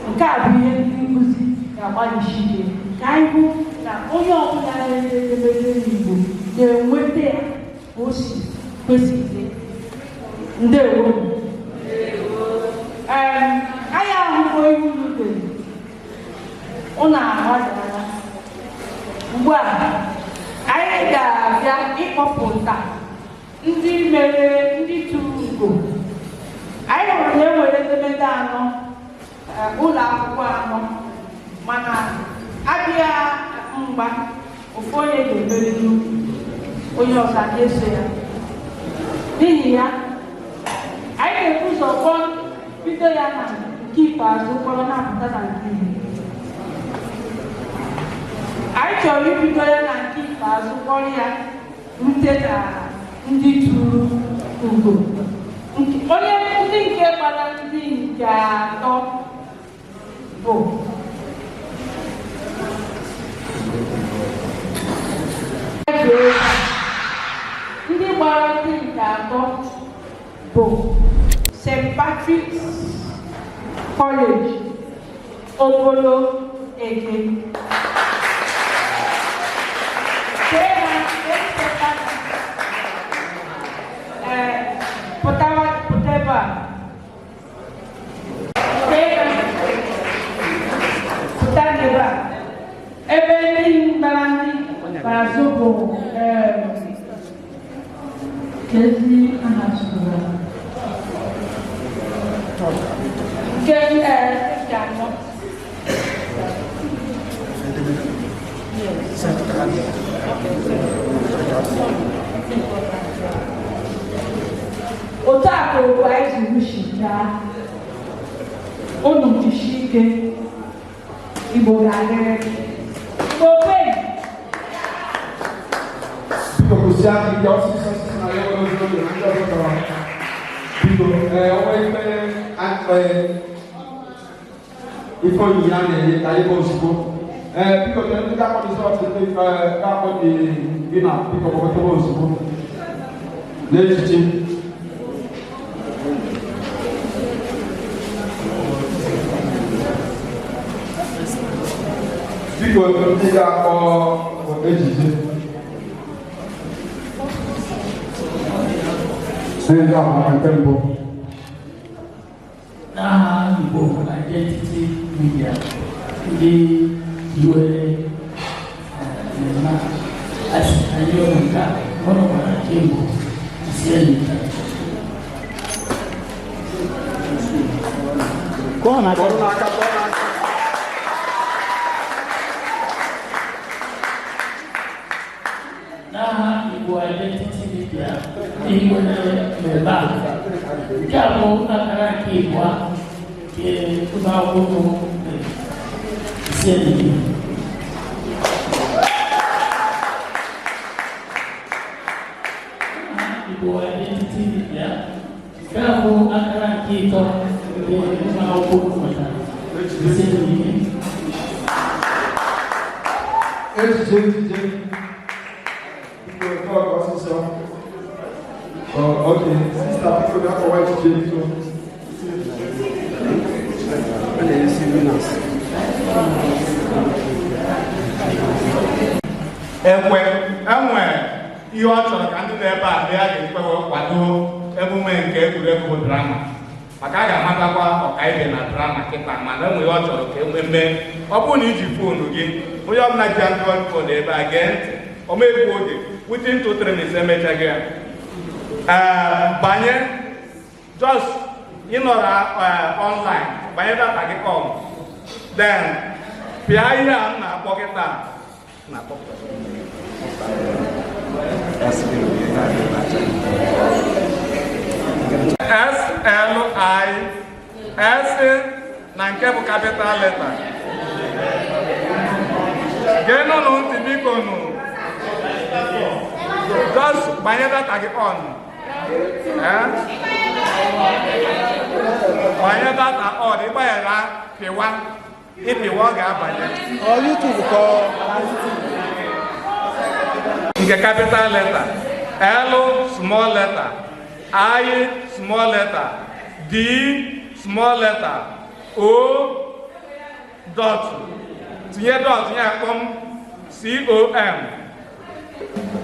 Nke a bụ ihe ndị nkụzi ga-agbalịsi ike ka anyị hụ na onye ọbụla na-ede edemede n'Igbo na-enweta ya ka o si kwesị ịdị. Ndewo. Ee, anyị ahụgo ihe unu dere. Unu agbalịala. Ugbu a anyị ga-abịa ịkpọpụta ndị mere, ndị tụrụ ugo. Anyị hụrụ na e nwere edemede anọ, ụlọ akwụkwọ anọ, mana abịa mgba, ofu onye ga-emeriri, onye ọzọ na-eso ya. N'ihi ya, anyị ga-ebu ụzọ kpọọ, bido ya na nke ikpeazụ kpọrọ na-apụta na nke ihu. Anyị chọrọ ibido ya na nke ikpeazụ kpọrọ ya rute na ndị tụrụ ugo. Onye ndị nke gbara ndị nke atọ bụ atọ bụ St. Patrick's College, Obolo Eke. Kee ha, St. Patrick's. Ee, pụtawa, pụta ebe a. Kee ha, pụta n'ebe a. Ebe ndị gbara ndị gbara bụ kezi aha sụrụ nke nke anọ. Otu a ka okwu anyị zuru si gaa. Unu jisie ike, Igbo ga-adịrị. Igbo kwenu! Biko kwụsị aka ike ọsịsọ ọsịsọ na ya nwere ozi oge na ndị ọzọ chọrọ. Biko, ee, ọnwa ife ife onyinye a na-enye ka anyị bụ ozugbo. Ee, biko, kedu ndị ga-akpọ result, ndị ga-akpọ dị gị na, biko kpọkọtaba ozugbo n'echiche. Biko, ndị ga-akpọ ejije. Ndị ahụ nke mbụ. N'aha Igbo Identity Media, ndị hiwere mmemme a, asị anyị ụlọ nke a ụlọ gbara Igbo sie n'ike. Kụọ n'aka, kụọ n'aka. N'aha Igbo Identity Media, ndị hiwere mmemme a, nke a bụ akara nke Igbo a nke ụlọ akwụkwọ mere sie n'ike. Igbo Identity Media, nke a bụ akara nke ịtọ nke ụlọ akwụkwọ nwetara sie n'ike. Ejije, ejije. Biko, nke ọgọ ọsịsọ. Ọ, ok, sister, biko bịa kọwa ejije, biko. A na-esi winners. Ekwe enwe ihe ọ chọrọ ka ndị nọ ebe a ndị a ga-ejikwa wee kwado emume nke egwuregwu bụ drama, maka a ga-amatakwa ọkaibe na drama kịta, mana enwe ihe ọ chọrọ ka enwe mee. Ọ bụrụ na iji phone gị, onye ọbụla ji Android phone ebe a gee ntị, omegbu oge, within 2-3 minutes emechaghị ya. Ee, banye, just ịnọrọ online, banye data gị on, then pịa ihe a m na-akpọ kịta na-akpọ S L I S na nke bụ capital letter. Geenụ ntị, biko nụ. Just gbanye data gị on. Eh? Gbanye data on, ịgbanyere pịwa, ịpịwa, ọ ga-abanye. Ọ YouTube ka ọ Nke capital letter, L small letter, I small letter, D small letter, O dot, tinye dot ya kpọm com.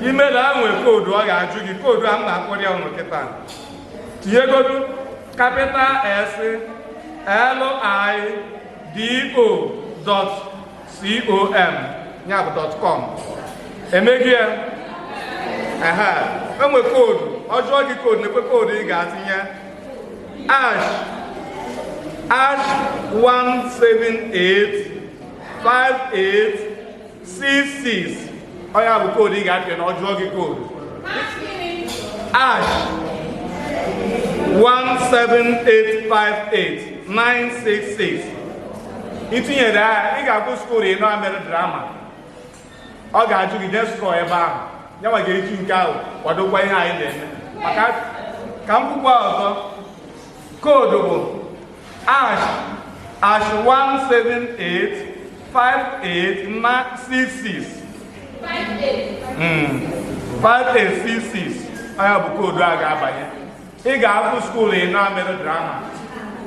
Email ahụ nwere code ọ ga-ajụ gị, code a m na-akpọrọ ya ụnụ kịta. Tinyegodu capital S L I D O dot com, ya bụ dot com. Emeghị ya, ehe, enwe code ọ jụọ gị, code na-ekwe, code ị ga-atinye hash hash 1785866. Ọ ya bụ code ị ga-apịa na ọ jụọ gị code, hash 17858966. Itinyere ya, ị ga-agụ school ịnọ mere drama, ọ ga-ajụ gị jee score ebe ahụ. Ya nwa ga-eji nke ahụ kwadokwa ihe anyị na-eme. Maka ka m kwukwa ọzọ, code bụ hash hash 1785866, 5866. Onye bụ code a ga-abanye. Ị ga-afụ school ị na-amerụ drama,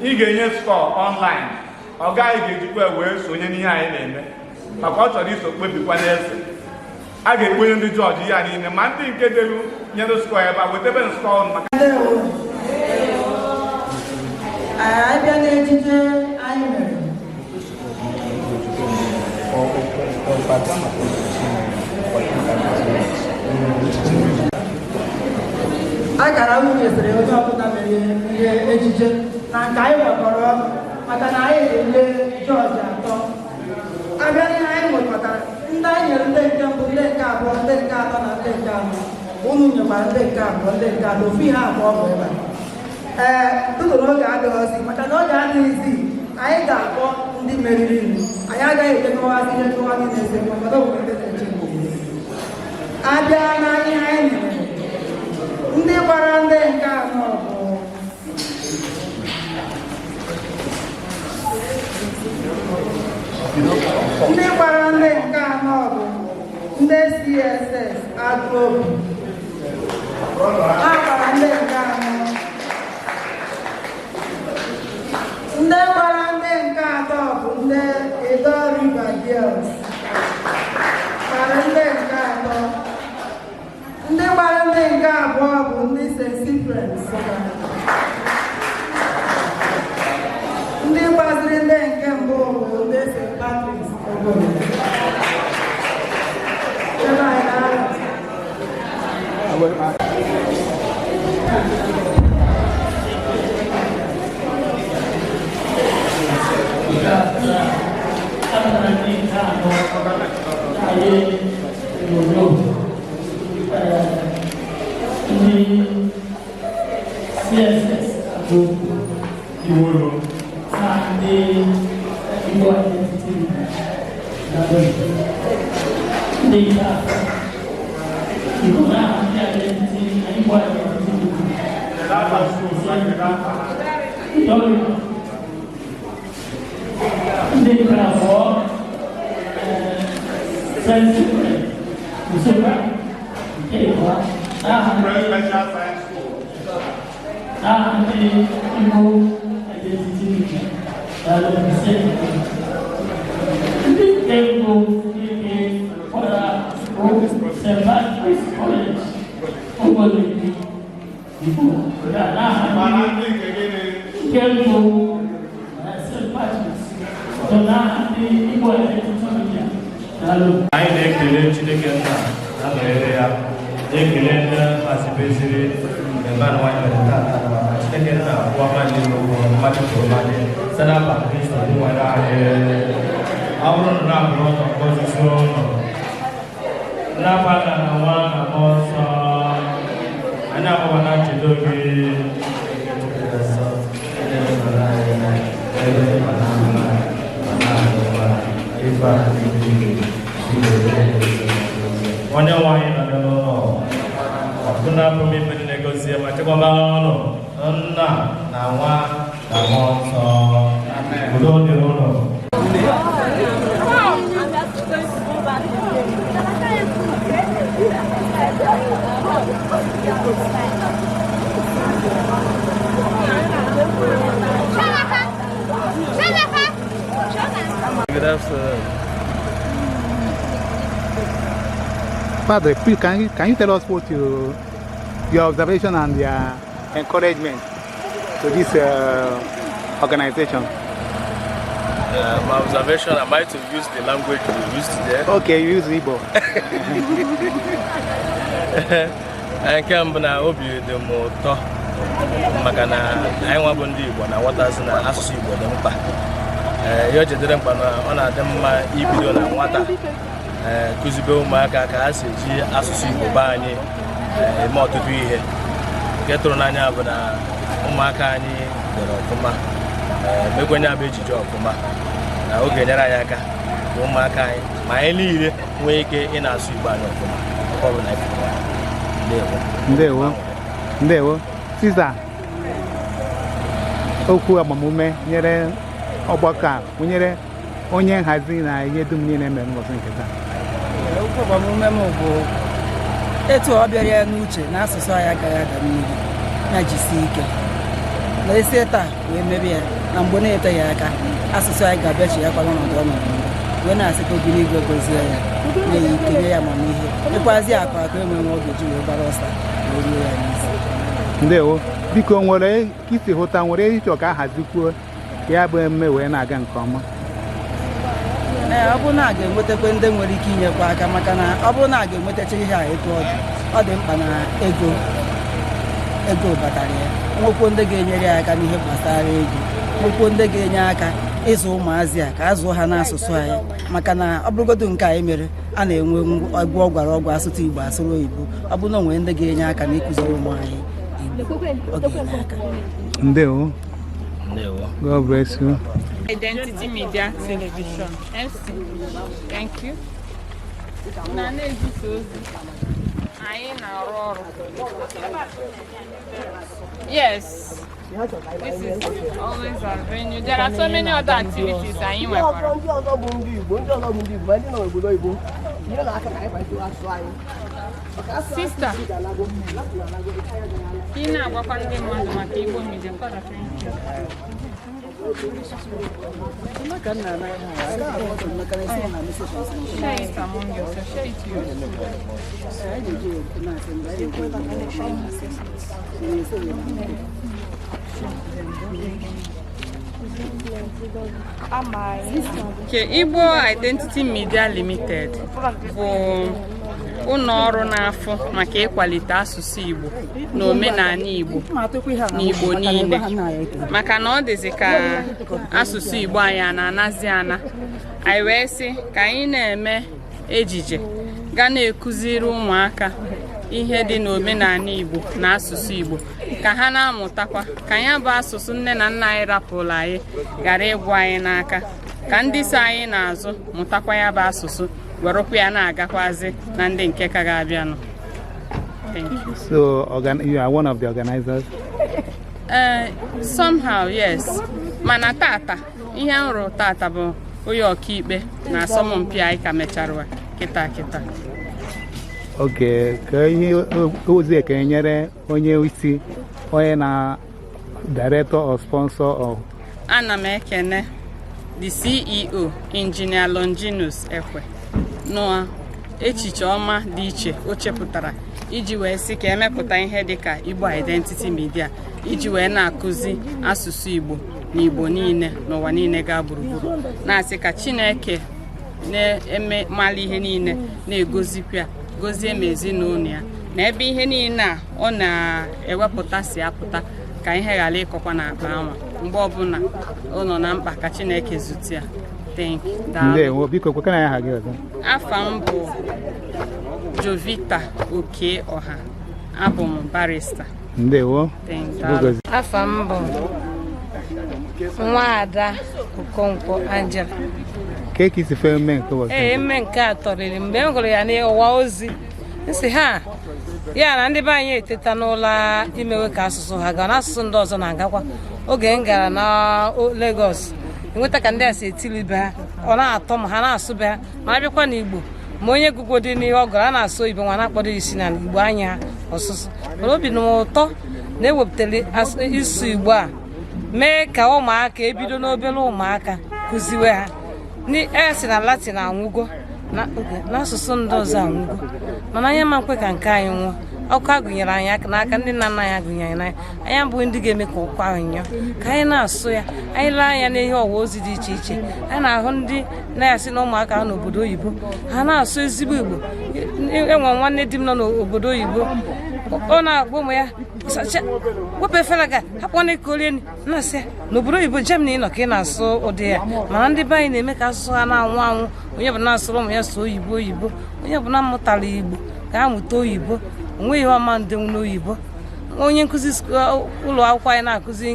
ị ga-enye score online. Ọ gaghị ga-ejikwa wee sonye n'ihe anyị na-eme, maka ọ chọrọ iso kpebikwa n'eze. A ga-ekponye ndị judge ya niile, ma ndị nke delu nyere score ebe a, wetebe score maka Ndewo. Anyị bịa n'ejije anyị mere. Akara m nyesịrị onye ọbụla mere ihe ejije na nke anyị nwekọrọ ọnụ, maka na anyị ga-ele judge atọ. Abịa n'ihe anyị nwekọtara, ndị anyị nyere ndị nke mbụ, ndị nke abụọ, ndị nke atọ na ndị nke anọ, unu nyekwara ndị nke abụọ, ndị nke atọ, ofu ihe abụọ bụ ebe a. Ee, tụtụrụ oge adịghịzi, maka na oge adịghịzi, anyị ga-akpọ ndị meriri nụ. Anyị agaghị ejekọwazi ihe nkọwa niile ese, maka na o nwere ndị na-eche mgbe. Abịa na ihe anyị mere, ndị gbara ndị nke anọ bụ ndị gbara ndị nke anọ bụ ndị CSS Agụobu. Ha gbara ndị nke anọ. Ndị gbara ndị nke atọ bụ ndị Edo River Girls gbara ndị nke atọ. Ndị gbara ndị nke abụọ bụ ndị St. Cyprian Nsụka. Ndị gbaziri ndị nke mbụ bụ ndị St. Patrick's Obodo. Ebe anyị na-arọ. Ndị CSS Agụobu Iworo na ndị Igbo Identity na ndị nke atọ Igbo na ndị Identity na Igbo Identity Ndị ndị nke abụọ, St. Cyprian Nsụka nke ịbụọ n'aha ndị Igbo Identity Media. Daalụ. Ise, ndị nke mbụ, ndị nke gbara bụ St. Patrick's College Obollo-Igbo Igbo n'aha ndị nke mbụ, St. Patrick's so n'aha ndị Igbo Identity Media. Daalụ. Anyị na-ekele Chineke Nna na-anọnyere ya, na-ekele ndị hazibeziri mmemme a nwaanyị mere tata, maka Chineke Nna kwụọ mmadụ ụgwọ mmadụ kwuru mmadụ site n'afa Kristo dị nwere anyị. Ọ bụrụ na na-abụrụ ụlọ ngọzi ụlọ n'afa Nna na Nwa na Mmụọ Nsọ, anyị agbaba na nchedo gị. Nsọ, ebe ife a onye nwe anyị nọ n'ụlọ ọbụna bụ m ife niile, gozie ma chekwaba ụnụ, Nna na Nwa na Mmụọ Nsọ. Udo dịrị ụnụ. Good afternoon. Father, please can you tell us what your observation and your encouragement to this organization? My observation, am I to use the language we used today? Okay, you use Igbo. Nke mbụ, na obi dị m ụtọ maka na anyị nwa bụ ndị Igbo na-aghọtazi na asụsụ Igbo dị mkpa. Ee, ihe o ji dịrị mkpa na ọ na-adị mma ibido na nwata, ee, kụzibe ụmụaka ka ha si eji asụsụ Igbo be anyị eme ọtụtụ ihe. Nke tụrụ n'anya bụ na ụmụaka anyị dere ọfụma, ee, mekwenye bụ ejije ọfụma, na oge nyere anyị aka ka ụmụaka anyị ma anyị niile nwee ike ị na-asụ Igbo anyị ọfụma ebe ọ bụla anyị fụrụ. Ndewo. Ndewo. Ndewo. Sister, okwu agbamume nyere ọgbakọ a, nyere onye nhazi na ihe dum niile mere n'ụbọchị nke taa. Okwu agbamume m bụ Etu ọ bịara ya n'uche na asụsụ anyị agaghị ada mmiri, ya jisie ike na esi taa wee mebe ya, na mgbe na-eteghị aka asụsụ anyị ga-abịachi ya kwala ọnọdụ ọ nọrọ mbụ, wee na-asị ka obi n'igwe gozie ya, nye ya ike, nye ya amamihe, nyekwazi akụ akụ enwe nwe ọ ga-eji wee gbara ọsọ wee ruo ya n'isi. Ndewo. Biko, nwere ka isi hụta, nwere ịchọ ka a hazikwuo ya bụ emume wee na-aga nke ọma? Ee, ọ bụrụ na a ga-enwetakwa ndị nwere ike inyekwa aka, maka na ọ bụrụ na a ga-enwetacha ihe a etu ọ dị, ọ dị mkpa na ego batara ya. Nwekwuo ndị ga-enyere ya aka n'ihe gbasara ego, nwekwuo ndị ga-enye aka ịzụ ụmụazị a ka a zụọ ha n'asụsụ anyị, maka na ọ bụrụgodu nke anyị mere a na-enwe egwu ọ gwara ọgwụ asụtụ Igbo, asụrụ oyibo. Ọ bụrụ na o nwere ndị ga-enye aka n'ịkụziri ụmụ anyị Igbo, ọ ga-enye aka. Ndewo. Ndewo. God bless you. Identity Media Television. MC. Thank you. Na na-ezisa ozi. Anyị na-arụ ọrụ. Yes. This is always our venue. There are so many other activities anyị nwekwara. Ndị ọzọ bụ ndị Igbo, ndị ọzọ bụ ndị Igbo, ma ndị nọ n'obodo oyibo, nyere na aka ka anyị kwalite asụsụ anyị. Maka asụsụ Sister. Igbo alago, Latin alago, ike anyị agaghị ala. Ị na-agwakwa ndị mmadụ maka Igbo Media. Kọdata. Maka nna anaghị ha, anyị ga-ahụ ọsọ maka na esi na message ọsọ. Share it among yourself. Share it to your students. Anyị na-eji na-asị mgbe anyị na-eji esi Nke Igbo Identity Media Limited bụ ụlọ ọrụ na-afụ maka ịkwalite asụsụ Igbo na omenala Igbo n'Igbo niile, maka na ọ dịzị ka asụsụ Igbo anyị a na-anazi ana. Anyị wee sị ka anyị na-eme ejije ga na-ekụziri ụmụaka ihe dị n'omenala Igbo na asụsụ Igbo, ka ha na-amụtakwa ka ya bụ asụsụ nne na nna anyị rapụrụ anyị ghara ịgwụ anyị n'aka, ka ndị so anyị n'azụ mụtakwa ya bụ asụsụ, werekwa ya na-agakwazi na ndị nke ka ga-abịanụ. Thank you. So you are one of the organizers? Somehow yes, mana tata ihe m rụrụ tata bụ onye ọkaikpe na asọmpi anyị ka mechara kịta kịta. Okay, ka ihe ozi ekene nyere onye isi, onye na director or sponsor or Ana m ekene the CEO, Engineer Longinus Ekwe, nụọ echiche ọma dị iche o chepụtara iji wee sị ka emepụta ihe dịka Igbo Identity Media, iji wee na-akụzi asụsụ Igbo na Igbo niile n'ụwa niile gaa gburugburu, na-asị ka Chineke na-eme mala ihe niile na-egozikwa ya, gozie ma ezinụlọ ya na ebe ihe niile a ọ na-ewepụta si apụta, ka ihe ghara ịkọkwa n'akpa anwa mgbe ọbụla ọ nọ na mkpa, ka Chineke zute ya. Thank you. Daalụ. Ndewo. Biko, kwekana ya aha gị ọzọ. Afa m bụ Jovita Oke Ọha, abụ m barrister. Ndewo. Thank you. Chukwu gozie. Afa m bụ Nwaada Okonkwo Angela. Ka ka isi fee mme nke ụbọchị? Ee, emme nke a tọrịrị mgbe m gụrụ ya n'ụwa ozi, nsị ha ya na ndị be anyị eteta n'ụlọ imewe ka asụsụ ha gaa n'asụsụ ndị ọzọ na-agakwa. Oge m gara na Lagos, enweta ka ndị a si etili ibe ha, ọ na-atọ m. Ha na-asụ be ha, ma abịakwa n'Igbo, ma onye gụgodi n'ihe ọ gụrụ, a na-asụ oyibo nwa na-akpọdo isi na Igbo anya ọsụsụ. Mana obi dị m ụtọ na ewepụtara ịsụ Igbo a, mee ka ụmụaka ebido n'obere ụmụaka kụziwe ha. E si na Latin anwụgo, na n'asụsụ ndị ọzọ anwụgo, mana anyị ma nkwe ka nke anyị nwụọ. Ọkụ agụnyere anyị aka n'aka ndị nna nna anyị agụnyere anyị n'anya, anyị abụghị ndị ga-eme ka ụkọ ahụ nyụọ. Ka anyị na-asụ ya. Anyị lee anya n'ihe ọwa ozi dị iche iche, anyị na-ahụ ndị na-asị na ụmụaka ha n'obodo oyibo ha na-asụ ezigbo Igbo. Enwe nwanne di m nọ n'obodo oyibo, ọ na-agwa ụmụ ya, "Wepụ efere ga hapụ nwanne ka orie." Na-asị ya n'obodo oyibo Germany nọ ka ị na-asụ ụdị ya, mana ndị be anyị na-eme ka asụsụ ha na-anwụ anwụ. Onye bụ na-asụrụ ụmụ ya sụọ oyibo oyibo, onye bụ na mụtara Igbo ka ha mụta oyibo, onwe ihe ọma ndenwu n'oyibo. Onye nkụzi ụlọ akwụkwọ anyị na-akụzi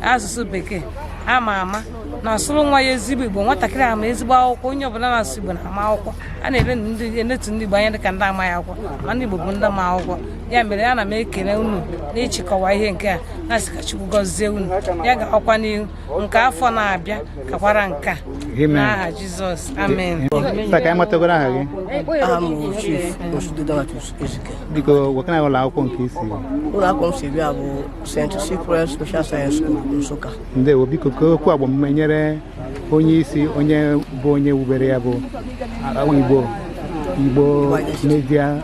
asụsụ bekee ama ama na-asụrụ nwa ya ezigbo Igbo. Nwatakịrị ama ezigbo akwụkwọ. Onye ọbụla na-asụ Igbo na-ama akwụkwọ. A na-ele ndị enetu ndị Igbo anya dịka ndị amaghị akwụkwọ, ma ndị Igbo bụ ndị ma akwụkwọ. Ya mere ana m ekele unu n'ịchịkọwa ihe nke a, na-asị ka Chukwu gọzie unu, ya ga-akwa n'ihu nke afọ na-abịa kakwara nke a. Amen. N'aha Jizọs, amen. Sir, ka anyị matagoro aha gị. Aha m bụ Chief Osudo Donatus Ezike. Biko, gwakana ụlọ akwụkwọ nke isi. Ụlọ akwụkwọ m si bịa bụ St. Cyprian Special Science School, Nsụka. Ndewo, biko ka okwu agbamume nyere onye isi, onye bụ onye wubere ya bụ Igbo Media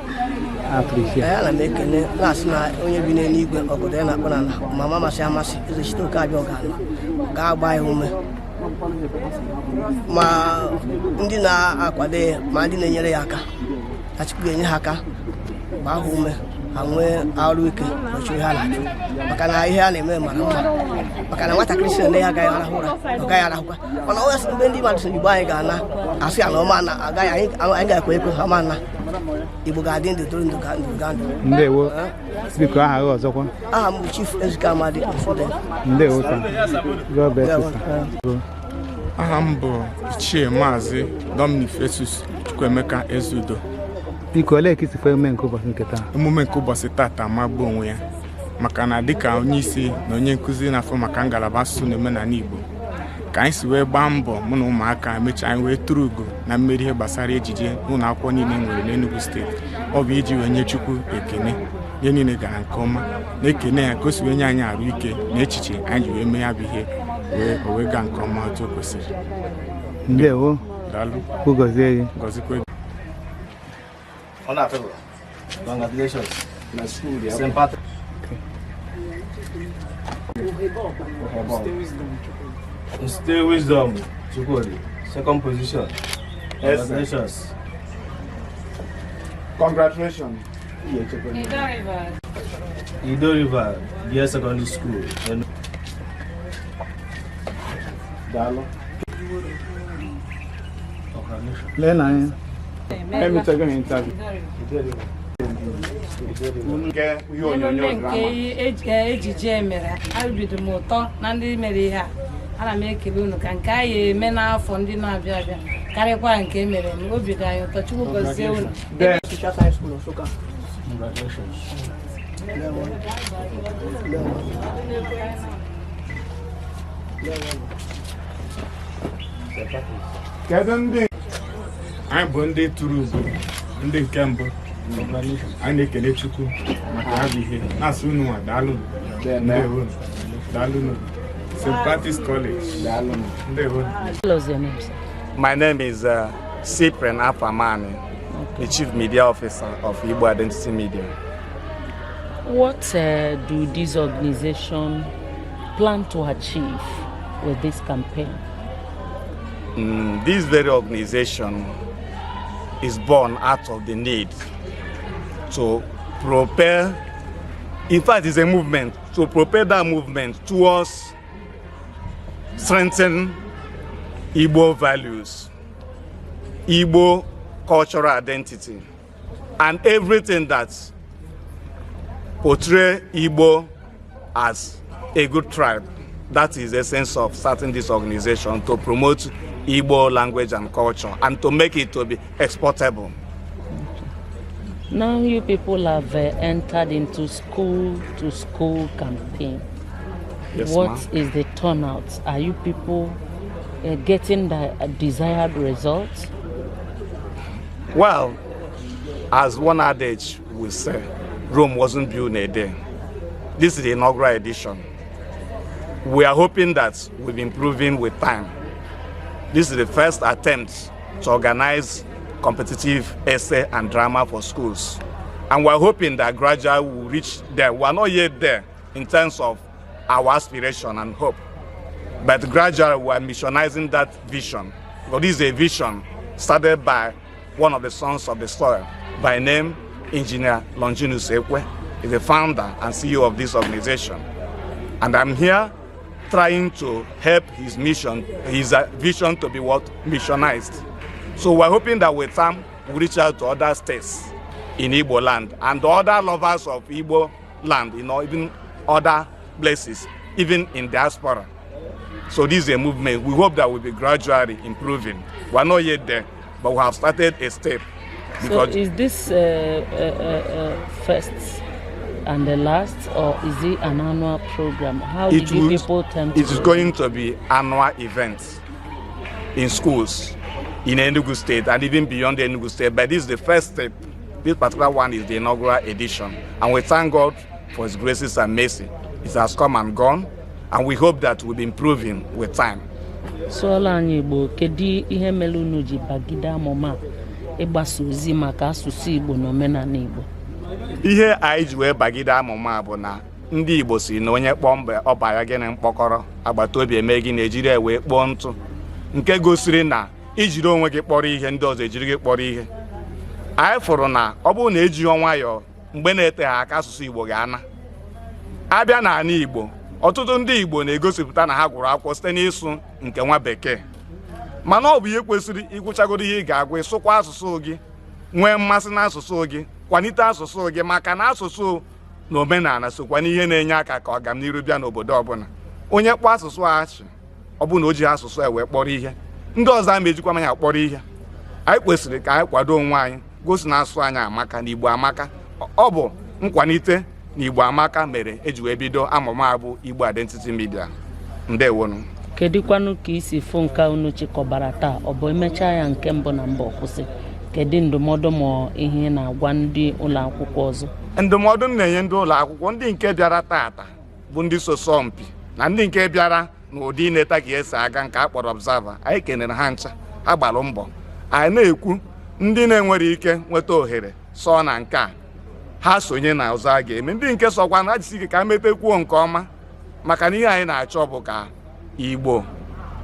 Outreach ya. Ana m ekele na-asị na onye bi n'eluigwe, ọgọdọ ya na-akpọ n'ala ma ma amasị amasị eze chite oke abịa ọgana ga-agba ya ume, ma ndị na-akwado ya ma ndị na-enyere ya aka, na Chukwu ga-enye ha aka, gbaa ha ume, ha nwee arụ ike nọchi ihe a na-achụ, maka na ihe a na-eme mara mma, maka na nwatakịrị si na nne ya agaghị arahụ ụra, ọ gaghị arahụkwa. Mana onye sị mgbe ndị mmadụ sị Igbo anyị ga-ana, asị ya na ọma na agaghị, anyị ga-ekwe ekwe ha ma na Igbo ga-adị ndụ, toro ndụ, ga ndụ ga ndụ. Ndewo, biko aha gị ọzọkwa? Aha m bụ Chief Ezike Amadi Osude. Ndewo sir. God bless you, sir. Aha m bụ Ichie Maazị Dominic Festus Chukwuemeka Ezeudo. Biko, olee ka isi fee emume nke ụbọchị nke taa? Emume nke ụbọchị tata magbuo onwe ya, maka na dịka onye isi na onye nkụzi na-afọ maka ngalaba asụsụ na omenala Igbo, ka anyị si wee gbaa mbọ, mụ na ụmụaka emechaa, anyị wee tụrụ ugo na mmeri ihe gbasara ejije n'ụlọ akwụkwọ niile nwere n'Enugu Steeti. Ọ bụ iji wee nye Chukwu ekene, ihe niile gara nke ọma, na-ekene ya ka o si wee nye anyị arụ ike na echiche anyị ji wee mee ya bụ ihe, wee o wee gaa nke ọma otu o kwesịrị. Ndewo. Daalụ. Chukwu gọzie gị. Gọzikwe gị. Ọ na-atụ. Congratulations. Na school ya. St. Patrick. Stay Wisdom Chukwudi, second position. Congratulations. Congratulations. Ido River Girls Secondary School. Daalụ. Lee na anya. Emechago m interview. Nke ihe onyonyo Emume drama. Nke ejije mere, obi dị m ụtọ na ndị mere ihe a. Ana m ekele unu ka nke anyị eme n'afọ ndị na-abịa abịa karịkwa nke e mere eme. Obi dị anyị ụtọ. Chukwu gọzie unu. Social Science School, Nsụka. Congratulations. Ndewo. Ndewo. Ndewo. Kedu ndị Anyị bụ ndị tụrụ ugo ndị nke mbụ. Anyị na-ekele Chukwu maka ya bụ ihe, na-asị unu nwa daalụ, ndewo, daalụ. St. Patrick's College, ndewo. Tell us your name, sir. My name is Cyprian Afamani, the Chief Media Officer of Igbo Identity Media. What do this organization plan to achieve with this campaign? This very organization is born out of the need to propel, in fact, it's a movement, to propel that movement towards strengthening Igbo values, Igbo cultural identity, and everything that portray Igbo as a good tribe. That is the essence of starting this organization, to promote Igbo language and culture and to make it to be exportable. Now you people have entered into school to school campaign. Yes, What ma'am. is the turnout? Are you people getting the desired results? Well, as one adage will say, Rome wasn't built in a day. This is the inaugural edition. We are hoping that we'll be improving with time. This is the first attempt to organize competitive essay and drama for schools. And we're hoping that gradually we'll reach there. We are not yet there in terms of our aspiration and hope. But gradually we are missionizing that vision. Because this is a vision started by one of the sons of the soil, by name Engineer Longinus Ekwe, is the founder and CEO of this organization. And I'm here trying to help his mission, his vision to be what missionized. So we're hoping that with time, we'll reach out to other states in Igbo land and other lovers of Igbo land, even other places, even in diaspora. So this is a movement. We hope that we'll be gradually improving. We're not yet there, but we have started a step. So Because is this first and the last, or is it an annual program? How It did you people tend to It is going to be annual events in schools in Enugu State and even beyond Enugu State. But this is the first step. This particular one is the inaugural edition. And we thank God for His graces and mercy. It has come and gone, and we hope that we'll be improving with time. Sụọla anyị Igbo, kedu ihe mere unu ji bagide amụma a ịgbasa ozi maka asụsụ Igbo na omenala Igbo? Ihe anyị ji wee bagide amụma a bụ na ndị Igbo si na onye kpọọ mbe ọba ya gịnị mkpọkọrọ, agbata obi eme gị na-ejiri ya wee kpọọ ntụ, nke gosiri na ijiri onwe gị kpọrọ ihe, ndị ọzọ ejiri gị kpọrọ ihe. Anyị fụrụ na ọ bụrụ na ejighị nwayọọ, mgbe na-eteghị aka, asụsụ Igbo ga-ana. Abịa n'ala Igbo, ọtụtụ ndị Igbo na-egosipụta na ha gụrụ akwụkwọ site n'ịsụ nke nwa bekee, mana ọ bụ ihe kwesịrị ịgụchagoro ihe ị ga-agụ, ịsụkwa asụsụ gị, nwee mmasị n'asụsụ gị, kwalite asụsụ gị, maka na asụsụ na omenala sokwa n'ihe na-enye aka ka ọganiru bịa n'obodo ọbụla. Onye kpọọ asụsụ achị, ọ bụ na o ji asụsụ a wee kpọrọ ihe, ndị ọzọ ama ejikwa manya kpọrọ ihe. Anyị kwesịrị ka anyị kwado onwe anyị, gosi na asụsụ anyị amaka, na Igbo amaka. Ọ bụ nkwalite na Igbo amaka mere eji wee bido amụma bụ Igbo Identity Media. Ndewonu. Kedụkwanụ ka isi fụ nke unu chịkọbara taa? Ọ bụ emechaa ya nke mbụ na mbụ kwụsị? Kedu ndụmọdụ ma ihe ị na-agwa ndị ụlọ akwụkwọ ọzọ? Ndụmọdụ m na-enye ndị ụlọ akwụkwọ, ndị nke bịara tata bụ ndị so sọọ mpi na ndị nke bịara n'ụdị ineta ka esi aga, nke a kpọrọ observer, anyị kenere ha ncha, ha gbara mbọ. Anyị na-ekwu, ndị na-enwere ike nweta ohere sọọ na nke a, ha sonye na ọzọ a ga-eme. Ndị nke sọkwa na jisi ike ka ha metekwuo nke ọma, maka na ihe anyị na-achọ bụ ka Igbo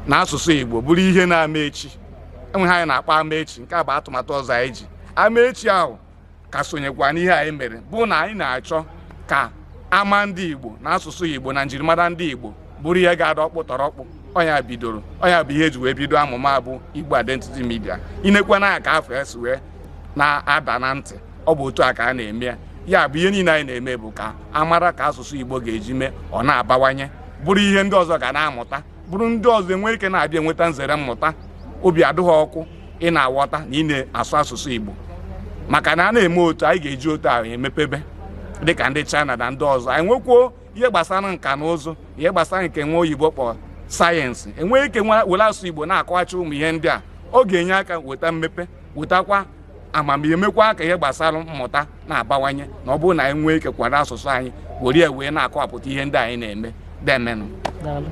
na asụsụ Igbo bụrụ ihe na-ama echi. Enweghị anyị na-akpọ ama echi. Nke a bụ atụmatụ ọzọ anyị ji ama echi ahụ ka sonyekwa n'ihe anyị mere, bụ na anyị na-achọ ka ama ndị Igbo na asụsụ Igbo na njirimara ndị Igbo bụrụ ihe ga-ada ọkpụtọrọkpụ. Ọnya bidoro, ọnya bụ ihe eji wee bido amụma bụ Igbo Identity Media. Inekwa na ka afọ esi wee na-ada na ntị, ọ bụ otu a ka a na-eme ya. Ya bụ, ihe niile anyị na-eme bụ ka amara ka asụsụ Igbo ga-eji mee ọ na-abawanye, bụrụ ihe ndị ọzọ ga na-amụta, bụrụ ndị ọzọ enwee ike na-abịa enweta nzere mmụta. Obi adịghị ọkụ ị na-aghọta na ị na-asụ asụsụ Igbo, maka na a na-eme otu anyị ga-eji otu ahụ emepebe dịka ndị China na ndị ọzọ. Anyị nwekwuo ihe gbasara nka na ụzụ, ihe gbasara nke nwa oyibo kpọrọ sayensị, enweghị ike were asụsụ Igbo na-akọwacha ụmụ ihe ndị a. Ọ ga-enye aka weta mmepe, wetakwa amamihe, mekwa ka ihe gbasara mmụta na-abawanye, na ọ bụrụ na anyị nwee ike kwado asụsụ anyị, were ya wee na-akọwapụta ihe ndị anyị na-eme. Demenụ. Daalụ.